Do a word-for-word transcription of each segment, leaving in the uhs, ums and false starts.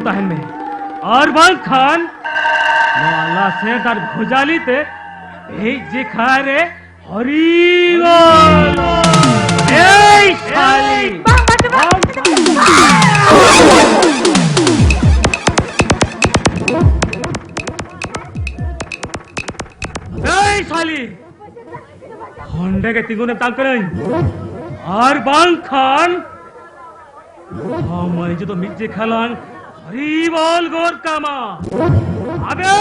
ᱛᱟᱦᱮᱱ ᱢᱮ, ᱟᱨ ᱵᱟᱝᱠᱷᱟᱱ ᱱᱚᱣᱟ ᱞᱟᱥᱮᱨ ᱫᱟᱨ ᱵᱷᱩᱡᱟᱞᱤ ᱛᱮ ᱢᱤᱫ ᱡᱮᱠᱷᱟ ᱨᱮ ᱦᱚᱨᱤᱵᱚᱞ᱾ ᱮᱭ ᱥᱟᱞᱤ! ᱵᱟᱝ, ᱵᱟᱝ, ᱵᱟᱝ᱾ ᱮᱭ ᱥᱟᱞᱤ! ᱦᱚᱸᱰᱮ ᱜᱮ ᱛᱤᱸᱜᱩᱱ ᱮᱢ ᱛᱟᱢ ᱠᱟᱹᱱᱟᱹᱧ, ᱟᱨ ᱵᱟᱝᱠᱷᱟᱱ ᱟᱢ ᱟᱨ ᱤᱧ ᱫᱚ ᱢᱤᱫ ᱡᱮᱠᱷᱟ ᱞᱟᱝ ᱦᱚᱨᱤᱵᱚᱞ ᱜᱚᱫ ᱠᱟᱢᱟ᱾ ᱟᱵᱮ!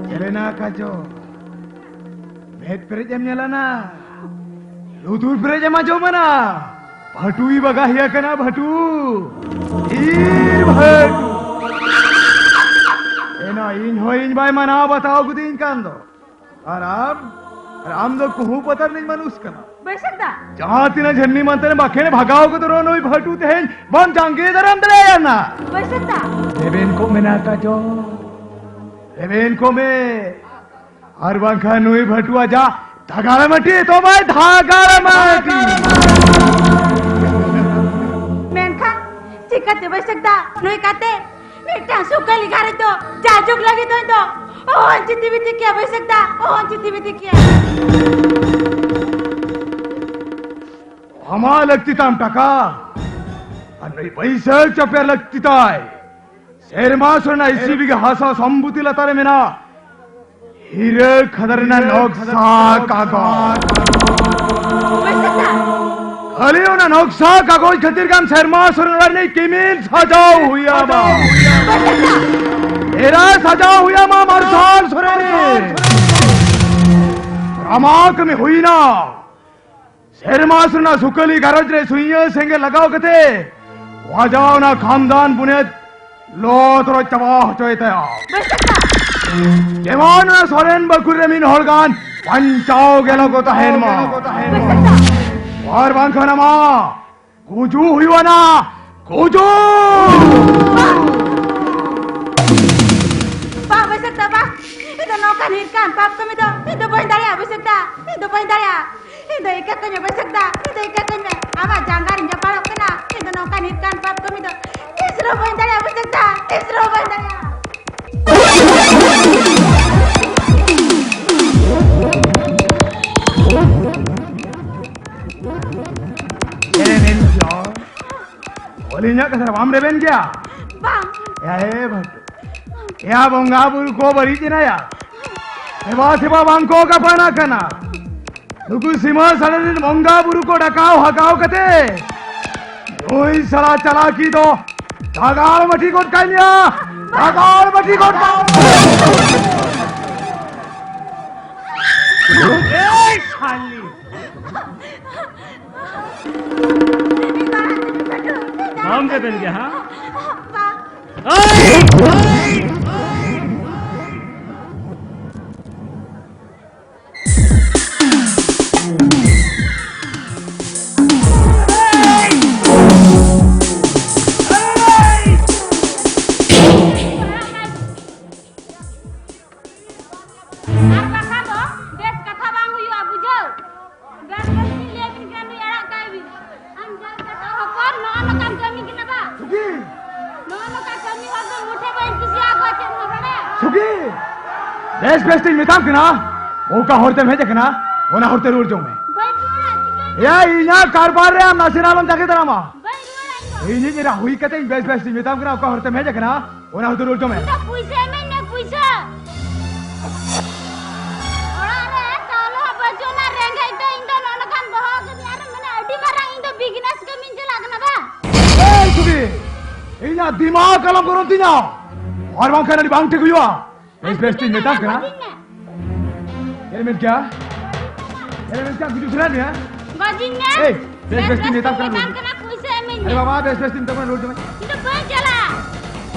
ᱧᱮᱞᱮᱱᱟ ᱠᱟᱡᱚ, ᱢᱮᱫ ᱯᱮᱨᱮᱡ ᱮᱢ ᱧᱮᱞᱟᱱᱟ, ᱞᱩᱛᱩᱨ ᱯᱮᱨᱮᱡ ᱮᱢ ᱟᱸᱡᱚᱢᱟᱱᱟ᱾ ᱵᱷᱟᱴᱩᱭ ᱵᱟᱜᱟ ᱦᱤᱭᱟ ᱠᱟᱱᱟ, ᱵᱷᱟᱴᱩ᱾ ᱤ ᱵᱷᱟᱴᱩ᱾ ᱮᱱᱟ ᱤᱧ ᱦᱚᱸ ᱤᱧ ᱵᱟᱭ ᱢᱟᱱᱟᱣ ᱵᱟᱛᱟᱣ ᱠᱤᱫᱤᱧ ᱠᱟᱱ ᱫᱚ᱾ ᱟᱨ ᱟᱢ, ᱟᱨ ᱟᱢ ᱫᱚ ᱠᱩᱦᱩ ᱯᱟᱛᱟᱨ ᱨᱤᱱᱤᱡ ᱢᱟᱱᱩᱥ ᱠᱟᱱᱟ᱾ ᱵᱟᱹᱭᱥᱟᱹᱠᱷ ᱫᱟ᱾ ᱡᱟᱦᱟᱸ ᱛᱤᱱᱟᱹᱜ ᱡᱷᱟᱹᱱᱱᱤ ᱢᱟᱱᱛᱮ ᱨᱮ ᱵᱟᱠᱷᱮᱲ ᱵᱷᱟᱜᱟᱣ ᱠᱚᱫᱚ ᱨᱮᱦᱚᱸ ᱱᱩᱭ ᱵᱷᱟᱴᱩ ᱛᱮᱦᱮᱧ ᱵᱟᱢ ᱡᱟᱸᱜᱮ ᱫᱟᱨᱟᱢ ᱫᱟᱲᱮᱭᱟᱭᱟ ᱱᱟ᱾ ᱵᱟᱹᱭᱥᱟᱹᱠᱷ ᱫᱟ᱾ ᱨᱮᱵᱮᱱ ᱠᱚᱜ ᱢᱮ ᱱᱟ ᱠᱟᱡᱚ, ᱨᱮᱵᱮᱱ ᱠᱚᱜ ᱢᱮ᱾ ᱟᱨ ᱵᱟᱝᱠᱷᱟᱱ ᱱᱩᱭ ᱵᱷᱟᱴᱩ ᱟᱡᱟᱜ ᱫᱷᱟᱜᱟᱲ ᱢᱟᱹᱴᱤ ᱮᱛᱚᱦᱚᱵᱟᱭ, ᱫᱷᱟᱜᱟᱲ ᱢᱟᱹᱴᱤ᱾ ᱢᱮᱱᱠᱷᱟᱱ ᱪᱤᱠᱟᱹᱛᱮ ᱵᱟᱹᱭᱥᱟᱹᱠᱷ ᱫᱟ ᱱᱩᱭ ᱠᱟᱛᱮ ᱢᱤᱫᱴᱟᱝ ᱥᱩᱠᱟᱹᱞᱤ ᱜᱷᱟᱨᱚᱸᱡᱽ ᱫᱚ ᱡᱟᱭᱡᱩᱜᱽ ᱞᱟᱹᱜᱤᱫ ᱫᱚ ᱤᱧ ᱫᱚ ᱚᱦᱚᱧ ᱪᱤᱛᱤ ᱵᱤᱛᱤ ᱠᱮᱭᱟ ᱵᱟᱹᱭᱥᱟᱹᱠᱷ ᱫᱟ, ᱚᱦᱚᱧ ᱪᱤᱛᱤ ᱵᱤᱛᱤ ᱠᱮᱭᱟ᱾ ᱟᱢᱟᱜ ᱞᱟᱹᱠᱛᱤ ᱛᱟᱢ ᱴᱟᱠᱟ, ᱟᱨ ᱱᱩᱭ ᱵᱟᱹᱭᱥᱟᱹᱠᱷ ᱪᱟᱯᱮ ᱞᱟᱹᱠᱛᱤ ᱛᱟᱭ ᱥᱮᱨᱢᱟ ᱥᱚᱨᱮᱱᱟᱜ ᱤᱥᱤ ᱵᱤᱜᱷᱟᱹ ᱦᱟᱥᱟ ᱥᱚᱢᱵᱩᱛᱤ ᱞᱟᱛᱟᱨ ᱨᱮ ᱢᱮᱱᱟᱜ ᱦᱤᱨᱟᱹ ᱠᱷᱟᱫᱟᱱ ᱨᱮᱱᱟᱜ ᱱᱚᱠᱥᱟ ᱠᱟᱜᱚᱡᱽ᱾ ᱠᱷᱟᱹᱞᱤ ᱚᱱᱟ ᱱᱚᱠᱥᱟ ᱠᱟᱜᱚᱡᱽ ᱠᱷᱟᱹᱛᱤᱨ ᱜᱮ ᱟᱢ ᱥᱮᱨᱢᱟ ᱥᱚᱨᱮᱱ ᱚᱲᱟᱜ ᱨᱤᱱᱤᱡ ᱠᱤᱢᱤᱱ ᱥᱟᱡᱟᱣ ᱦᱩᱭ ᱟᱢᱟ᱾ ᱮᱨᱟ ᱥᱟᱡᱟᱣ ᱦᱩᱭ ᱟᱢᱟ ᱢᱟᱨᱥᱟᱞ ᱥᱚᱨᱮᱱ᱾ ᱟᱢᱟᱜ ᱠᱟᱹᱢᱤ ᱦᱩᱭᱱᱟ᱾ ᱥᱮᱨᱢᱟ ᱥᱚᱨᱮᱱᱟᱜ ᱥᱩᱠᱟᱹᱞᱤ ᱜᱷᱟᱨᱚᱸᱡᱽ ᱨᱮ ᱥᱩᱭᱟᱹ ᱥᱮᱸᱜᱮᱞ ᱞᱟᱜᱟᱣ ᱠᱟᱛᱮ ᱨᱟᱡᱟ ᱚᱱᱟ ᱠᱷᱟᱱᱫᱟᱱ ᱵᱩᱱᱤᱭᱟᱹᱫ ᱞᱚ ᱛᱚᱨᱚᱡ ᱪᱟᱵᱟ ᱦᱚᱪᱚᱭ ᱛᱟᱭᱟ᱾ ᱡᱮᱢᱚᱱ ᱚᱱᱟ ᱥᱚᱨᱮᱱ ᱵᱟᱹᱠᱩᱲ ᱨᱮ ᱢᱤᱫ ᱦᱚᱲ ᱜᱟᱱ ᱵᱟᱧᱪᱟᱣ ᱜᱮ ᱟᱞᱚ ᱠᱚ ᱛᱟᱦᱮᱱ ᱢᱟ᱾ ᱟᱨ ᱵᱟᱝᱠᱷᱟᱱ ᱟᱢᱟᱜ ᱜᱩᱡᱩᱜ ᱦᱩᱭᱩᱜᱼᱟ ᱱᱟ᱾ ᱜᱩᱡᱩ! ᱵᱟᱝ, ᱵᱟᱝ, ᱵᱟᱹᱭᱥᱟᱹᱠᱷ ᱫᱟ, ᱵᱟᱝ᱾ ᱤᱧ ᱫᱚ ᱱᱚᱝᱠᱟᱱ ᱦᱤᱨᱠᱟᱱ ᱯᱟᱯ ᱠᱟᱹᱢᱤ ᱫᱚ ᱤᱧ ᱫᱚ ᱵᱟᱹᱧ ᱫᱟᱲᱮᱭᱟᱜᱼᱟ, ᱵᱟᱹᱭᱥᱟᱹᱠᱷ ᱫᱟ᱾ ᱤᱧ ᱫᱚ ᱵᱟᱹᱧ ᱫᱟᱲᱮᱭᱟᱜᱼᱟ᱾ ᱤᱧ ᱫᱚ ᱤᱠᱟᱹ ᱠᱟᱹᱧ ᱢᱮ, ᱵᱟᱹᱭᱥᱟᱹᱠᱷ ᱫᱟ᱾ ᱤᱧ ᱫᱚ ᱤᱠᱟᱹ ᱠᱟᱹᱧ ᱢᱮ᱾ ᱟᱢᱟᱜ ᱡᱟᱸᱜᱟ ᱨᱤᱧ ᱡᱟᱯᱟᱲᱚᱜ ᱠᱟᱱᱟ᱾ ᱤᱧ ᱫᱚ ᱱᱚᱝᱠᱟᱱ ᱦᱤᱨᱠᱟᱱ ᱯᱟᱯ ᱠᱟᱹᱢᱤ ᱫᱚ ᱛᱤᱥ ᱨᱮᱦᱚᱸ ᱵᱟᱹᱧ ᱫᱟᱲᱮᱭᱟᱜᱼᱟ, ᱵᱟᱹᱭᱥᱟᱹᱠᱷ ᱫᱟ᱾ ᱛᱤᱥ ᱨᱮᱦᱚᱸ ᱵᱟᱹᱧ ᱫᱟᱲᱮᱭᱟᱜᱼᱟ᱾ ᱮ ᱱᱤᱨᱡᱚᱱ, ᱵᱚᱞᱮ ᱤᱧᱟᱹᱜ ᱠᱟᱛᱷᱟ ᱨᱮ ᱵᱟᱢ ᱨᱮᱵᱮᱱ ᱜᱮᱭᱟ? ᱵᱟᱝ᱾ ᱮ ᱵᱷᱟᱹᱴᱩ, ᱮᱭᱟ ᱵᱚᱸᱜᱟ ᱵᱩᱨᱩ ᱠᱚ ᱵᱟᱹᱲᱤᱡ ᱮᱱᱟᱭᱟ᱾ ᱥᱮᱵᱟ ᱥᱮᱵᱟ ᱵᱟᱝ ᱠᱚ ᱜᱟᱯᱟᱱ ᱟᱠᱟᱱᱟ᱾ ᱱᱩᱠᱩ ᱥᱤᱢᱟᱹ ᱥᱟᱹᱲᱤ ᱨᱮᱱ ᱵᱚᱸᱜᱟ ᱵᱩᱨᱩ ᱠᱚ ᱰᱟᱠᱟᱣ ᱦᱟᱠᱟᱣ ᱠᱟᱛᱮ ᱱᱩᱭ ᱥᱟᱞᱟ ᱪᱟᱞᱟᱠᱤ ᱫᱚ ᱫᱟᱜᱟᱲ ᱢᱟᱹᱴᱤ ᱜᱚᱫ ᱠᱟᱭ ᱢᱮᱭᱟ᱾ ᱫᱟᱜᱟᱲ ᱢᱟᱹᱴᱤ ᱜᱚᱫ ᱠᱟᱭ᱾ ᱮᱭ ᱥᱟᱞᱤ! ᱵᱟᱢ ᱨᱮᱵᱮᱱ ᱜᱮᱭᱟ, ᱦᱟ? ᱮᱭ! ᱟᱨ ᱵᱟᱠᱷᱟᱱ ᱫᱚ ᱵᱮᱥ ᱠᱟᱛᱷᱟ ᱵᱟᱝ ᱦᱩᱭᱩᱜᱼᱟ, ᱵᱩᱡᱷᱟᱹᱣ? ᱵᱮᱥ ᱵᱮᱥ ᱵᱤᱱ ᱞᱟᱹᱭ ᱟᱹᱵᱤᱱ ᱠᱟᱱ ᱫᱚ ᱟᱲᱟᱜ ᱠᱟᱭ ᱵᱤᱱ᱾ ᱟᱢ ᱡᱟᱦᱟᱸ ᱠᱟᱛᱷᱟ ᱦᱚᱯᱚᱱ, ᱱᱚᱜᱼᱚ ᱱᱚᱝᱠᱟᱱ ᱠᱟᱹᱢᱤ ᱠᱟᱱᱟ ᱵᱟ? ᱥᱩᱠᱤ! ᱱᱚᱜᱼᱚ ᱱᱚᱝᱠᱟ ᱠᱟᱹᱢᱤ ᱦᱚᱲ ᱫᱚ ᱢᱩᱴᱷᱟᱹ ᱵᱟᱹᱧ ᱠᱩᱥᱤᱭᱟᱠᱚᱣᱟ, ᱪᱮᱫ ᱦᱚᱸ ᱵᱟᱲᱟᱭᱟ? ᱥᱩᱠᱤ! ᱵᱮᱥ ᱵᱮᱥ ᱛᱤᱧ ᱢᱮᱛᱟᱢ ᱠᱟᱱᱟ, ᱚᱠᱟ ᱦᱚᱨ ᱛᱮᱢ ᱦᱮᱡ ᱟᱠᱟᱱᱟ, ᱚᱱᱟ ᱦᱚᱨ ᱛᱮ ᱨᱩᱣᱟᱹᱲ ᱪᱚᱝ ᱢᱮ᱾ ᱵᱟᱹᱧ ᱨᱩᱣᱟᱹᱲᱟ, ᱪᱤᱠᱟᱹᱧ? ᱮᱭᱟ, ᱤᱧᱟᱹᱜ ᱠᱟᱨᱵᱟᱨ ᱨᱮ ᱟᱢ ᱱᱟᱥᱮᱱᱟᱜ ᱟᱞᱚᱢ ᱡᱟᱸᱜᱮ ᱫᱟᱨᱟᱢᱟ᱾ ᱵᱟᱹᱧ ᱨᱩᱣᱟᱹᱲᱟ ᱤᱧ ᱫᱚ᱾ ᱤᱧᱤᱡ ᱮᱨᱟ ᱦᱩᱭ ᱠᱟᱛᱮ ᱤᱧ ᱵᱮᱥ ᱵᱮᱥ ᱛᱤᱧ ᱢᱮᱛᱟᱢ ᱠᱟᱱᱟ, ᱚᱠᱟ ᱦᱚᱨ ᱛᱮᱢ ᱦᱮᱡ ᱟᱠᱟᱱᱟ, ᱚᱱᱟ ᱦᱚᱨ ᱛᱮ ᱨᱩᱣᱟᱹᱲ ᱪᱚᱝ ᱢᱮ᱾ ᱤᱧ ᱫᱚ ᱯᱩᱭᱥᱟᱹ ᱤᱢᱟᱹᱧ ᱢᱮ, ᱯᱩᱭᱥᱟᱹ᱾ ᱚᱲᱟᱜ ᱨᱮ ᱪᱟᱣᱞᱮ ᱦᱚᱸ ᱵᱟᱹᱪᱩᱜ ᱟᱱᱟ, ᱨᱮᱸᱜᱮᱡ ᱛᱮ ᱤᱧ ᱫᱚ ᱱᱚᱜᱼᱚ ᱱᱚᱝᱠᱟᱱ ᱫᱚᱦᱚ ᱠᱟᱹᱫᱤᱧ, ᱟᱨ ᱢᱟᱱᱮ ᱟᱹᱰᱤ ᱢᱟᱨᱟᱝ ᱤᱧ ᱫᱚ business ᱠᱟᱹᱢᱤᱧ ᱪᱟᱞᱟᱜ ᱠᱟᱱᱟ ᱵᱟ᱾ ᱮᱭ ᱪᱩᱵᱤ, ᱤᱧᱟᱜ ᱫᱤᱢᱟᱜ ᱟᱞᱚᱢ ᱜᱚᱨᱚᱢ ᱛᱤᱧᱟ, ᱟᱨ ᱵᱟᱝᱠᱷᱟᱱ ᱟᱹᱰᱤ ᱵᱟᱝ ᱴᱷᱤᱠ ᱦᱩᱭᱩᱜᱼᱟ᱾ ᱵᱮᱥ ᱵᱮᱥ ᱛᱤᱧ ᱢᱮᱛᱟᱢ ᱠᱟᱱᱟ᱾ ᱜᱚᱡᱤᱧ ᱢᱮ᱾ ᱪᱮᱫ ᱮᱢ ᱢᱮᱱ ᱠᱮᱭᱟ? ᱪᱮᱫ ᱮᱢ ᱢᱮᱱ ᱠᱮᱭᱟ? ᱜᱩᱡᱩᱜ ᱥᱟᱱᱟᱭᱮᱫ ᱢᱮᱭᱟ? ᱜᱚᱡᱤᱧ ᱢᱮ᱾ ᱮᱭ, ᱵᱮᱥ ᱵᱮᱥ ᱛᱤᱧ ᱢᱮᱛᱟᱢ ᱠᱟᱱᱟ, ᱢᱮᱛᱟᱢ ᱨᱩᱣᱟᱹᱲ᱾ ᱠᱟᱱᱟ, ᱯᱩᱭᱥᱟᱹ ᱤᱢᱟᱹᱧ ᱟᱨᱮ ᱢᱮ᱾ ᱵᱟᱵᱟ, ᱵᱮᱥ ᱵᱮᱥ ᱛᱤᱧ ᱢᱮᱛᱟᱢ ᱠᱟᱱᱟ, ᱨᱩᱣᱟᱹᱲ ᱪᱚ ᱢᱮ᱾ ᱤᱧ ᱫᱚ ᱵᱟᱹᱧ ᱪᱟᱞᱟᱜᱼᱟ᱾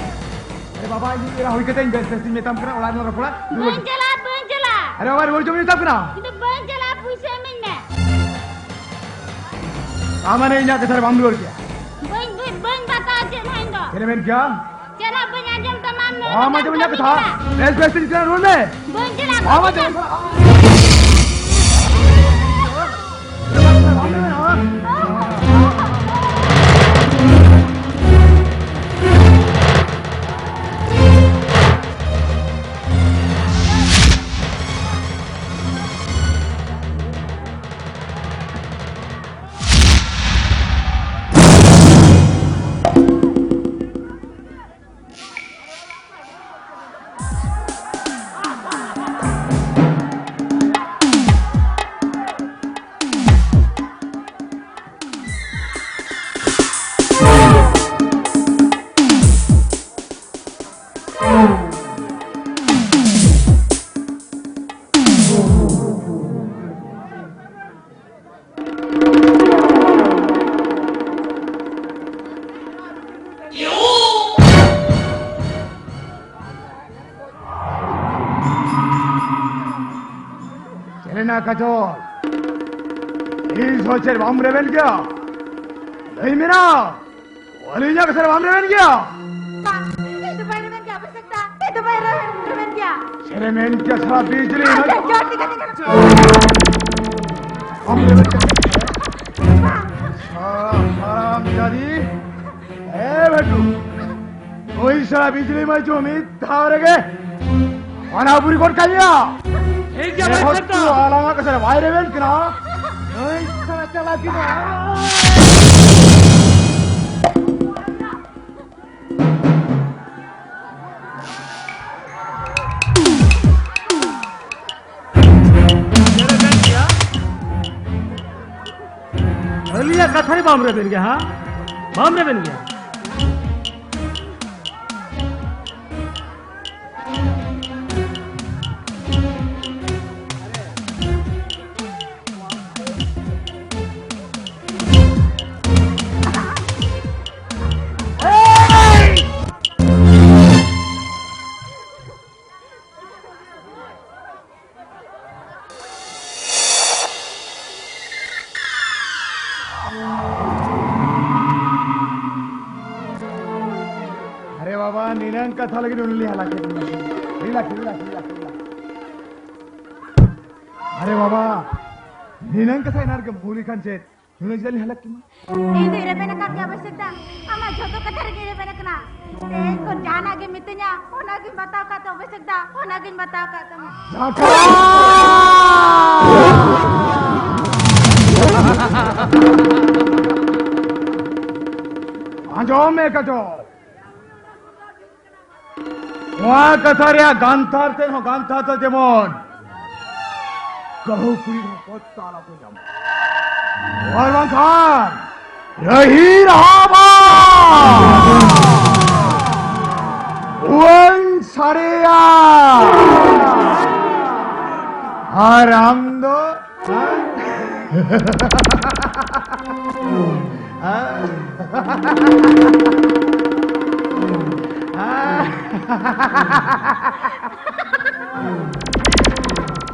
ᱟᱨᱮ ᱵᱟᱵᱟ, ᱤᱧ ᱮᱨᱟ ᱦᱩᱭ ᱠᱟᱛᱮ ᱤᱧ ᱵᱮᱥ ᱵᱮᱥ ᱛᱤᱧ ᱢᱮᱛᱟᱢ ᱠᱟᱱᱟ, ᱚᱲᱟᱜ ᱨᱮᱞᱟᱝ ᱨᱚᱯᱚᱲᱟ, ᱨᱩᱣᱟᱹᱲ ᱵᱟᱹᱧ ᱪᱚ᱾ ᱪᱟᱞᱟᱜᱼᱟ, ᱵᱟᱹᱧ ᱪᱟᱞᱟᱜᱼᱟ᱾ ᱟᱨᱮ ᱵᱟᱵᱟ, ᱨᱩᱣᱟᱹᱲ ᱪᱚ ᱢᱮᱛᱟᱢ ᱠᱟᱱᱟ᱾ ᱤᱧ ᱫᱚ ᱵᱟᱹᱧ ᱪᱟᱞᱟᱜᱼᱟ, ᱯᱩᱭᱥᱟᱹ ᱤᱢᱟᱹᱧ ᱢᱮ᱾ ᱟᱢ ᱢᱟᱱᱮ ᱤᱧᱟᱜ ᱠᱟᱛᱷᱟ ᱨᱮ ᱵᱟᱢ ᱨᱩᱣᱟᱹᱲ ᱠᱮᱭᱟ? ᱵᱟᱹᱧ, ᱵᱟᱹᱧ, ᱵᱟᱹᱧ ᱪᱮᱫ ᱮᱢ ᱢᱮᱱ ᱠᱮᱭᱟ? ᱪᱟᱞᱟᱜ ᱵᱟᱹᱧ ᱟᱸᱡᱚᱢ ᱛᱟᱢᱟ, ᱟᱢ ᱱᱚᱰᱮ ᱵᱟᱢ ᱟᱸᱡᱚᱢ ᱠᱟᱹᱢᱤ ᱤᱧᱟᱹᱜ ᱠᱟᱱᱟ᱾ ᱠᱟᱛᱷᱟ? ᱵᱮᱥ ᱵᱮᱥ ᱛᱮ ᱪᱟᱞᱟᱜ ᱨᱩᱣᱟᱹᱲ ᱢᱮ᱾ ᱵᱟᱹᱧ ᱪᱟᱞᱟᱜ, ᱵᱟᱢ ᱵᱟᱹᱧ ᱟᱸᱡᱚᱢ ᱪᱟᱞᱟᱜ᱾ ᱪᱮᱞᱮᱱᱟ ᱠᱟᱡᱚᱞ, ᱛᱤᱥ ᱦᱚᱸ ᱪᱮᱫ ᱵᱟᱢ ᱨᱮᱵᱮᱱ ᱜᱮᱭᱟ? ᱞᱟᱹᱭ ᱢᱮ ᱱᱟ, ᱟᱹᱞᱤᱧᱟᱜ ᱠᱟᱛᱷᱟ ᱨᱮ ᱵᱟᱢ ᱨᱮᱵᱮᱱ ᱜᱮᱭᱟ? ᱵᱟᱝ, ᱤᱧ ᱫᱚ ᱵᱟᱭ ᱨᱮᱵᱮᱱ ᱜᱮᱭᱟ, ᱟᱯᱮ ᱥᱮᱫ ᱫᱚ, ᱤᱧ ᱫᱚ ᱵᱟᱭ ᱨᱮᱵᱮᱱ, ᱨᱮᱵᱮᱱ ᱜᱮᱭᱟ᱾ ᱪᱮᱫ ᱮᱢ ᱢᱮᱱ ᱠᱮᱭᱟ ᱥᱟᱞᱟ ᱵᱤᱡᱽᱞᱤ? ᱟᱪᱪᱷᱟ, ᱡᱚᱦᱟᱨ ᱜᱮ, ᱡᱚᱦᱟᱨ ᱜᱮ᱾ ᱵᱟᱢ ᱨᱮᱵᱮᱱ ᱜᱮᱭᱟ? ᱥᱟᱞᱟ ᱦᱟᱨᱟᱢ ᱡᱟᱫᱤ᱾ ᱮ ᱵᱷᱮᱴᱩ, ᱱᱩᱭ ᱥᱟᱞᱟ ᱵᱤᱡᱽᱞᱤ ᱢᱟ ᱪᱚ ᱢᱤᱫ ᱫᱷᱟᱣ ᱨᱮᱜᱮ ᱚᱱᱟ ᱵᱩᱨᱤ ᱜᱚᱫ ᱠᱟᱜ ᱢᱮᱭᱟ᱾ ᱴᱷᱤᱠ ᱜᱮᱭᱟ, ᱮ ᱵᱷᱟᱭ ᱦᱚᱲ ᱥᱟᱵ ᱛᱚ ᱫᱚ᱾ ᱟᱞᱟᱝᱟᱜ ᱠᱟᱛᱷᱟ ᱨᱮ ᱵᱟᱭ ᱨᱮᱵᱮᱱ ᱠᱟᱱᱟ᱾ ᱱᱩᱭ ᱥᱟᱞᱟ ᱪᱟᱞᱟᱜ ᱠᱤᱱᱟ᱾ ᱟᱹᱞᱤᱧᱟᱜ ᱠᱟᱛᱷᱟ ᱨᱮ ᱵᱟᱢ ᱨᱮᱵᱮᱱ ᱜᱮᱭᱟ, ᱦᱟ? ᱵᱟᱢ ᱨᱮᱵᱮᱱ ᱜᱮᱭᱟ? ᱠᱟᱛᱷᱟ ᱞᱟᱹᱜᱤᱫ ᱩᱱᱤ ᱞᱮ ᱦᱟᱞᱟ ᱠᱮᱫ ᱢᱮᱭᱟ᱾ Relax, relax, relax, relax. ᱟᱨᱮ ᱵᱟᱵᱟ, ᱱᱤᱱᱟᱹᱝ ᱠᱟᱛᱷᱟ ᱮᱱᱟᱝ ᱨᱮᱜᱮ ᱵᱷᱩᱞ ᱠᱷᱟᱱ ᱪᱮᱫ? ᱱᱩᱱᱟᱹᱝ ᱪᱮᱫᱟᱜ ᱞᱤᱧ ᱦᱟᱞᱟ ᱠᱮᱫ ᱢᱮᱭᱟ? ᱤᱧ ᱫᱚᱧ ᱨᱮᱵᱮᱱ ᱟᱠᱟᱫ ᱜᱮᱭᱟ ᱚᱵᱷᱤᱥᱮᱠ ᱫᱟ, ᱟᱢᱟᱜ ᱡᱷᱚᱛᱚ ᱠᱟᱛᱷᱟ ᱨᱮᱜᱮᱧ ᱨᱮᱵᱮᱱ ᱟᱠᱟᱱᱟ᱾ ᱛᱮᱦᱮᱧ ᱠᱷᱚᱱ ᱡᱟᱦᱟᱱᱟᱜ ᱜᱮᱢ ᱢᱤᱛᱟᱹᱧᱟ, ᱚᱱᱟᱜᱤᱧ ᱵᱟᱛᱟᱣ ᱠᱟᱜ ᱛᱟᱢᱟ ᱚᱵᱷᱤᱥᱮᱠ ᱫᱟ, ᱚᱱᱟᱜᱤᱧ ᱵᱟᱛᱟᱣ ᱠᱟᱜ ᱛᱟᱢᱟ᱾ ᱡᱟᱴᱟ! ᱟᱸᱡᱚᱢ ᱢᱮ ᱠᱟᱡᱚᱞ, ᱱᱚᱣᱟ ᱠᱟᱛᱷᱟ ᱨᱮᱭᱟᱜ ᱜᱟᱱᱛᱷᱟᱨ ᱛᱮᱫ ᱦᱚᱸ ᱜᱟᱱᱛᱷᱟᱨ ᱫᱚ ᱡᱮᱢᱚᱱ ᱵᱟᱹᱦᱩ ᱠᱩᱲᱤ ᱦᱚᱸ ᱯᱚᱛᱛᱟ ᱟᱞᱚ ᱠᱚ ᱧᱟᱢ, ᱟᱨ ᱵᱟᱝᱠᱷᱟᱱ ᱨᱟᱹᱦᱤ ᱨᱟᱦᱟᱵᱟ ᱩᱣᱟᱹᱝ ᱥᱟᱰᱮᱭᱟ᱾ ᱟᱨ ᱟᱢ ᱫᱚ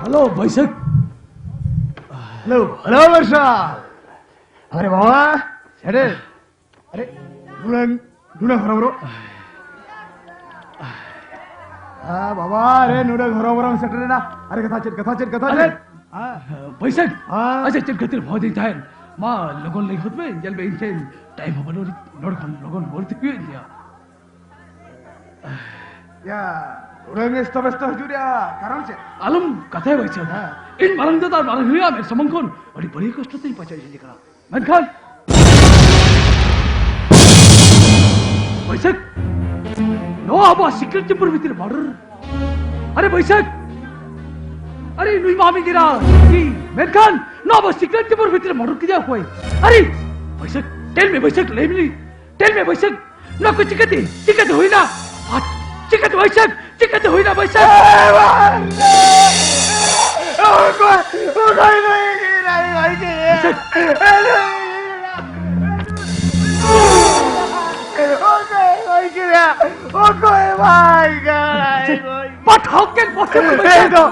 ᱦᱮᱞᱳ, ᱵᱟᱹᱭᱥᱟᱹᱠᱷ᱾ ᱦᱮᱞᱳ, ᱦᱮᱞᱳ, ᱢᱟᱨᱥᱟᱞ᱾ ᱟᱨᱮ ᱵᱟᱵᱟ, ᱥᱮᱴᱮᱨ᱾ ᱟᱨᱮ, ᱱᱩᱱᱟᱹᱝ, ᱱᱩᱱᱟᱹᱝ ᱦᱚᱨᱚᱵᱚᱨᱚ᱾ ᱟ, ᱵᱟᱵᱟ ᱨᱮ, ᱱᱩᱱᱟᱹᱝ ᱦᱚᱨᱚᱵᱚᱨᱚᱢ ᱥᱮᱴᱮᱨᱮᱱᱟ᱾ ᱟᱨᱮ, ᱠᱟᱛᱷᱟ ᱪᱮᱫ, ᱠᱟᱛᱷᱟ ᱪᱮᱫ, ᱠᱟᱛᱷᱟ ᱟᱨᱮ, ᱪᱮᱫ? ᱟ, ᱵᱟᱹᱭᱥᱟᱹᱠᱷ, ᱟ? ᱟᱪᱪᱷᱟ, ᱪᱮᱫ ᱠᱷᱟᱹᱛᱤᱨ ᱦᱚᱦᱚ ᱫᱤᱧ ᱛᱟᱦᱮᱸᱫ? ᱢᱟ, ᱞᱚᱜᱚᱱ ᱞᱟᱹᱭ ᱦᱚᱫ ᱢᱮ, ᱧᱮᱞ ᱢᱮ, ᱤᱧ ᱴᱷᱮᱱ ᱴᱟᱭᱤᱢ ᱦᱚᱸ ᱵᱟᱹᱱᱩᱜ ᱟᱹᱱᱤᱡ, ᱱᱚᱰᱮ ᱠᱷᱚᱱ ᱞᱚᱜᱚᱱ ᱨᱩᱣᱟᱹᱲ ᱛᱮ ᱦᱩᱭᱩᱜ ᱛᱤᱧᱟ᱾ ᱭᱟ, ᱩᱰᱟᱹᱝ ᱮᱥᱛᱚ ᱵᱮᱥᱛᱚ ᱦᱤᱡᱩᱜ ᱨᱮᱭᱟᱜ ᱠᱟᱨᱚᱱ ᱪᱮᱫ? ᱟᱞᱚᱢ ᱠᱟᱛᱷᱟᱭᱟ ᱵᱟᱹᱭᱥᱟᱹᱠᱷ᱾ ᱦᱮᱸ᱾ ᱤᱧ ᱢᱟᱨᱟᱝ ᱫᱟᱫᱟ ᱢᱟᱨᱟᱝ ᱦᱩᱭᱩᱜᱼᱟ, ᱢᱮᱫ ᱥᱟᱢᱟᱝ ᱠᱷᱚᱱ ᱟᱹᱰᱤ ᱵᱟᱹᱲᱤᱡ ᱠᱚᱥᱴᱚ ᱛᱤᱧ ᱯᱟᱪᱟᱣ ᱦᱮᱡ ᱟᱠᱟᱱᱟ᱾ ᱢᱮᱱᱠᱷᱟᱱ ᱵᱟᱹᱭᱥᱟᱹᱠᱷ, ᱱᱚᱣᱟ ᱟᱵᱚᱣᱟᱜ secret chamber ᱵᱷᱤᱛᱤᱨ ᱨᱮ murder᱾ ᱟᱨᱮ ᱵᱟᱹᱭᱥᱟᱹᱠᱷ, ᱟᱨᱮ ᱱᱩᱭ ᱢᱟ ᱟᱢᱤᱡ ᱮᱨᱟ ᱜᱮ, ᱢᱮᱱᱠᱷᱟᱱ ᱱᱚᱣᱟ ᱟᱵᱚᱣᱟᱜ secret chamber ᱵᱷᱤᱛᱤᱨ ᱨᱮ murder ᱠᱮᱫᱮᱭᱟ ᱚᱠᱚᱭ? ᱟᱨᱮ ᱵᱟᱹᱭᱥᱟᱹᱠᱷ, tell me ᱵᱟᱹᱭᱥᱟᱹᱠᱷ, ᱞᱟᱹᱭ ᱢᱮ, tell me ᱵᱟᱹᱭᱥᱟᱹᱠᱷ, ᱱᱚᱣᱟ ᱠᱚ ᱪᱤᱠᱟᱹᱛᱮ, ᱪᱤᱠᱟᱹᱛᱮ ᱦᱩᱭᱱᱟ? ᱟᱨ ᱪᱤᱠᱟᱹᱛᱮ ᱵᱟᱹᱭᱥᱟᱹᱠᱷ, ᱪᱤᱠᱟᱹᱛᱮ ᱦᱩᱭᱱᱟ ᱵᱟᱹᱭᱥᱟᱹᱠᱷ? ᱚᱠᱚᱭ, ᱚᱠᱚᱭ ᱱᱩᱭ ᱜᱤᱫᱽᱨᱟᱹᱭ ᱜᱚᱡ ᱠᱮᱫᱮᱭᱟ? ᱵᱟᱹᱭᱥᱟᱹᱠᱷ! ᱚᱠᱚᱭ ᱜᱚᱡ ᱠᱮᱫᱮᱭᱟ? ᱚᱠᱚᱭ ᱵᱟᱭ ᱜᱚᱡ ᱠᱮᱫᱮᱭᱟ? But how can possible, ᱤᱧ ᱵᱟᱹᱭᱥᱟᱹᱠᱷ? ᱫᱚ,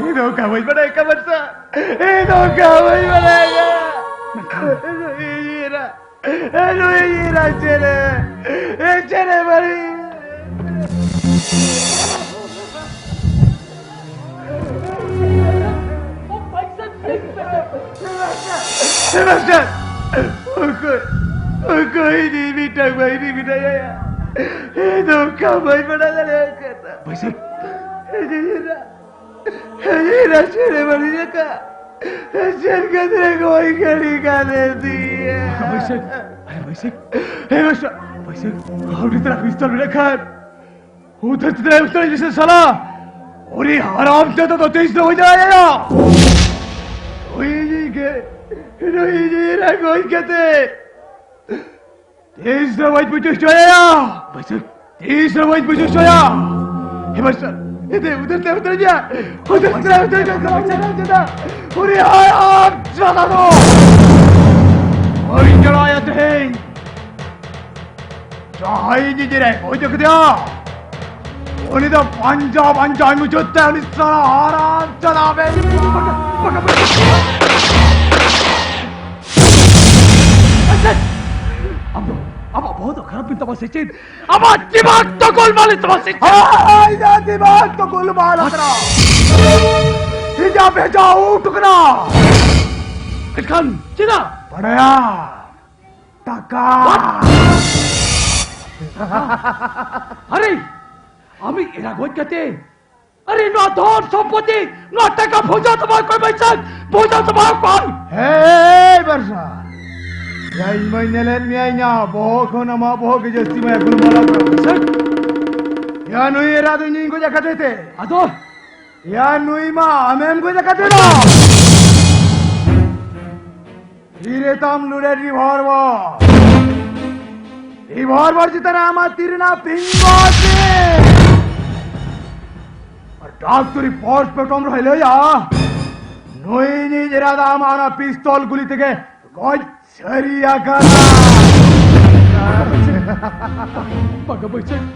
ᱤᱧ ᱫᱚ ᱚᱱᱠᱟ ᱵᱟᱹᱧ ᱵᱟᱰᱟᱭ ᱠᱟᱱᱟ ᱥᱮ᱾ ᱤᱧ ᱫᱚ ᱚᱱᱠᱟ ᱵᱟᱹᱧ ᱵᱟᱰᱟᱭ ᱠᱟᱱᱟ᱾ ᱢᱮᱱᱠᱷᱟᱱ ᱱᱩᱭ ᱜᱤᱫᱽᱨᱟᱹ, ᱱᱩᱭ ᱜᱤᱫᱽᱨᱟᱹ ᱪᱮᱫ ᱮ, ᱪᱮᱫ ᱮ ᱵᱟᱹᱲᱤᱡ ᱦᱮᱸ, ᱢᱟᱥᱴᱟᱨ! ᱚᱠᱚᱭ, ᱚᱠᱚᱭ ᱤᱧ ᱢᱤᱫᱴᱟᱝ ᱵᱟᱹᱭᱨᱤ ᱢᱮᱱᱟᱭᱟ? ᱤᱧ ᱫᱚ ᱚᱱᱠᱟ ᱵᱟᱹᱧ ᱵᱟᱲᱟᱭ ᱫᱟᱲᱮᱭᱟᱜ ᱠᱟᱱᱟ᱾ ᱵᱟᱹᱭᱥᱟᱹᱠᱷ! ᱤᱧ ᱨᱟ-, ᱤᱧ ᱨᱟᱥᱮ ᱨᱮ ᱵᱟᱹᱲᱤᱡ ᱟᱠᱟᱫ᱾ ᱪᱮᱫ ᱠᱷᱟᱹᱛᱤᱨ ᱜᱚᱡ ᱜᱤᱰᱤ ᱠᱟᱫᱮ ᱫᱤᱭᱟ? ᱵᱟᱹᱭᱥᱟᱹᱠᱷ! ᱟᱨᱮ ᱵᱟᱹᱭᱥᱟᱹᱠᱷ! ᱦᱮᱸ, ᱢᱟᱥᱴᱟᱨ! ᱵᱟᱹᱭᱥᱟᱹᱠᱷ! ᱟᱢ ᱱᱤᱛᱚᱜ ᱯᱤᱥᱛᱚᱞ ᱢᱮᱱᱟᱜ ᱠᱷᱟᱱ ᱩᱫᱷᱟᱹᱨ ᱛᱮ ᱩᱛᱟᱹᱨ ᱡᱮᱥᱮ ᱥᱟᱞᱟ, ᱩᱱᱤ ᱦᱟᱨᱟᱢ ᱡᱟᱫᱟ ᱫᱚ ᱛᱤᱥ ᱦᱚᱸ ᱵᱟᱹᱧ ᱫᱟᱲᱮᱭᱟᱭᱟ᱾ ᱱᱩᱭ ᱤᱧ ᱜᱮ, ᱱᱩᱭ ᱤᱧ ᱨᱟᱜᱚᱡ ᱠᱟᱛᱮ ᱛᱤᱥ ᱦᱚᱸ ᱵᱟᱹᱧ ᱵᱩᱡᱷᱟᱹᱣ ᱦᱚᱪᱚᱭᱟ᱾ ᱵᱟᱹᱭᱥᱟᱹᱠᱷ, ᱛᱤᱥ ᱦᱚᱸ ᱵᱟᱹᱧ ᱵᱩᱡᱷᱟᱹᱣ ᱦᱚᱪᱚᱭᱟ᱾ ᱦᱮ ᱵᱟᱹᱭᱥᱟᱹᱠᱷ, ᱮ ᱫᱮ, ᱩᱫᱷᱟᱹᱨ ᱛᱮ ᱩᱛᱟᱹᱨ ᱡᱟ, ᱩᱫᱷᱟᱹᱨ ᱛᱮ ᱩᱛᱟᱹᱨ ᱡᱟ, ᱦᱟᱨᱟᱢ ᱡᱟᱫᱟ, ᱩᱱᱤ ᱦᱟᱨᱟᱢ ᱡᱟᱫᱟ ᱫᱚ ᱵᱟᱹᱧ ᱡᱚᱲᱟᱣᱟᱭᱟ ᱛᱮᱦᱮᱧ᱾ ᱡᱟᱦᱟᱸᱭ ᱱᱤᱡᱮᱨᱮ ᱜᱚᱡ ᱠᱮᱫᱮᱭᱟ, ᱩᱱᱤ ᱫᱚ ᱯᱟᱸᱡᱟ ᱯᱟᱸᱡᱟ ᱢᱩᱪᱟᱹᱫ ᱛᱮ ᱩᱱᱤ ᱥᱟᱞᱟ ᱦᱟᱨᱟᱢ ᱪᱟᱞᱟᱣ ᱵᱮᱱ᱾ ᱟᱢ ᱫᱚ ᱟᱢᱟᱜ ᱵᱚᱦᱚᱜ ᱫᱚ ᱠᱷᱟᱨᱟᱯ ᱮᱱ ᱛᱟᱢᱟ ᱥᱮ ᱪᱮᱫ? ᱟᱢᱟᱜ ᱫᱤᱢᱟᱜᱽ ᱫᱚ ᱜᱳᱞᱢᱟᱞ ᱮᱱ ᱛᱟᱢᱟ ᱥᱮ ᱪᱮᱫ? ᱦᱳᱭ, ᱤᱧᱟᱹᱜ ᱫᱤᱢᱟᱜᱽ ᱫᱚ ᱜᱳᱞᱢᱟᱞ ᱟᱠᱟᱱᱟ᱾ ᱵᱷᱮᱡᱟ ᱵᱷᱮᱡᱟ ᱩᱴ ᱠᱟᱱᱟ᱾ ᱮᱱᱠᱷᱟᱱ ᱪᱮᱫᱟᱜ? ᱵᱟᱲᱟᱭᱟ᱾ ᱴᱟᱠᱟ! ᱟᱨᱮ, ᱟᱢᱤᱡ ᱮᱨᱟ ᱜᱚᱡ ᱠᱟᱛᱮ, ᱟᱨᱮ, ᱱᱚᱣᱟ ᱫᱷᱚᱱ ᱥᱚᱢᱯᱚᱛᱤ, ᱱᱚᱣᱟ ᱴᱟᱠᱟ ᱵᱷᱚᱡᱟ ᱛᱟᱢᱟ ᱚᱠᱚᱭ ᱵᱟᱹᱭᱥᱟᱹᱠᱷ? ᱵᱷᱚᱡᱟ ᱛᱟᱢᱟ ᱚᱠᱚᱭ? ᱦᱮᱭ ᱵᱟᱨᱥᱟ, ᱭᱟ ᱤᱧ ᱢᱟᱧ ᱧᱮᱞᱮᱫ ᱢᱮᱭᱟ, ᱤᱧᱟᱹᱜ ᱵᱚᱦᱚᱜ ᱠᱷᱚᱱ ᱟᱢᱟᱜ ᱵᱚᱦᱚᱜ ᱜᱮ ᱡᱟᱹᱥᱛᱤ ᱢᱟᱭᱟ ᱜᱩᱞᱢᱟᱞᱟ ᱠᱟᱱᱟ᱾ ᱵᱟᱹᱭᱥᱟᱹᱠᱷ! ᱭᱟ ᱱᱩᱭ ᱮᱨᱟ ᱫᱚ ᱤᱧᱤᱧ ᱜᱚᱡ ᱟᱠᱟᱫᱮ ᱛᱮ᱾ ᱟᱫᱚ? ᱭᱟ ᱱᱩᱭ ᱢᱟ ᱟᱢᱮᱢ ᱜᱚᱡ ᱟᱠᱟᱫᱮ ᱫᱚ᱾ ᱛᱤᱨᱮ ᱛᱟᱢ ᱞᱩᱲᱮ ᱨᱤᱵᱷᱚᱞᱵᱷᱟᱨ? ᱨᱤᱵᱷᱚᱞᱵᱷᱟᱨ ᱪᱮᱛᱟᱱ ᱨᱮ ᱟᱢᱟᱜ ᱛᱤ ᱨᱮᱱᱟᱜ ᱯᱷᱤᱝᱜᱟᱨ ᱯᱨᱤᱱᱴ᱾ ᱟᱨ ᱰᱟᱠᱛᱚᱨᱤ ᱯᱳᱥᱴᱢᱚᱨᱴᱮᱢ ᱨᱮ ᱞᱟᱹᱭᱟ, ᱱᱩᱭ ᱤᱧᱤᱡ ᱮᱨᱟ ᱫᱚ ᱟᱢᱟᱜ ᱚᱱᱟ ᱯᱤᱥᱛᱚᱞ ᱜᱩᱞᱤ ᱛᱮᱜᱮ ᱜᱚᱡ ᱥᱟᱹᱨᱤ ᱟᱠᱟᱱᱟ᱾ ᱵᱟᱝᱟ ᱵᱟᱹᱭᱥᱟᱹᱠᱷ,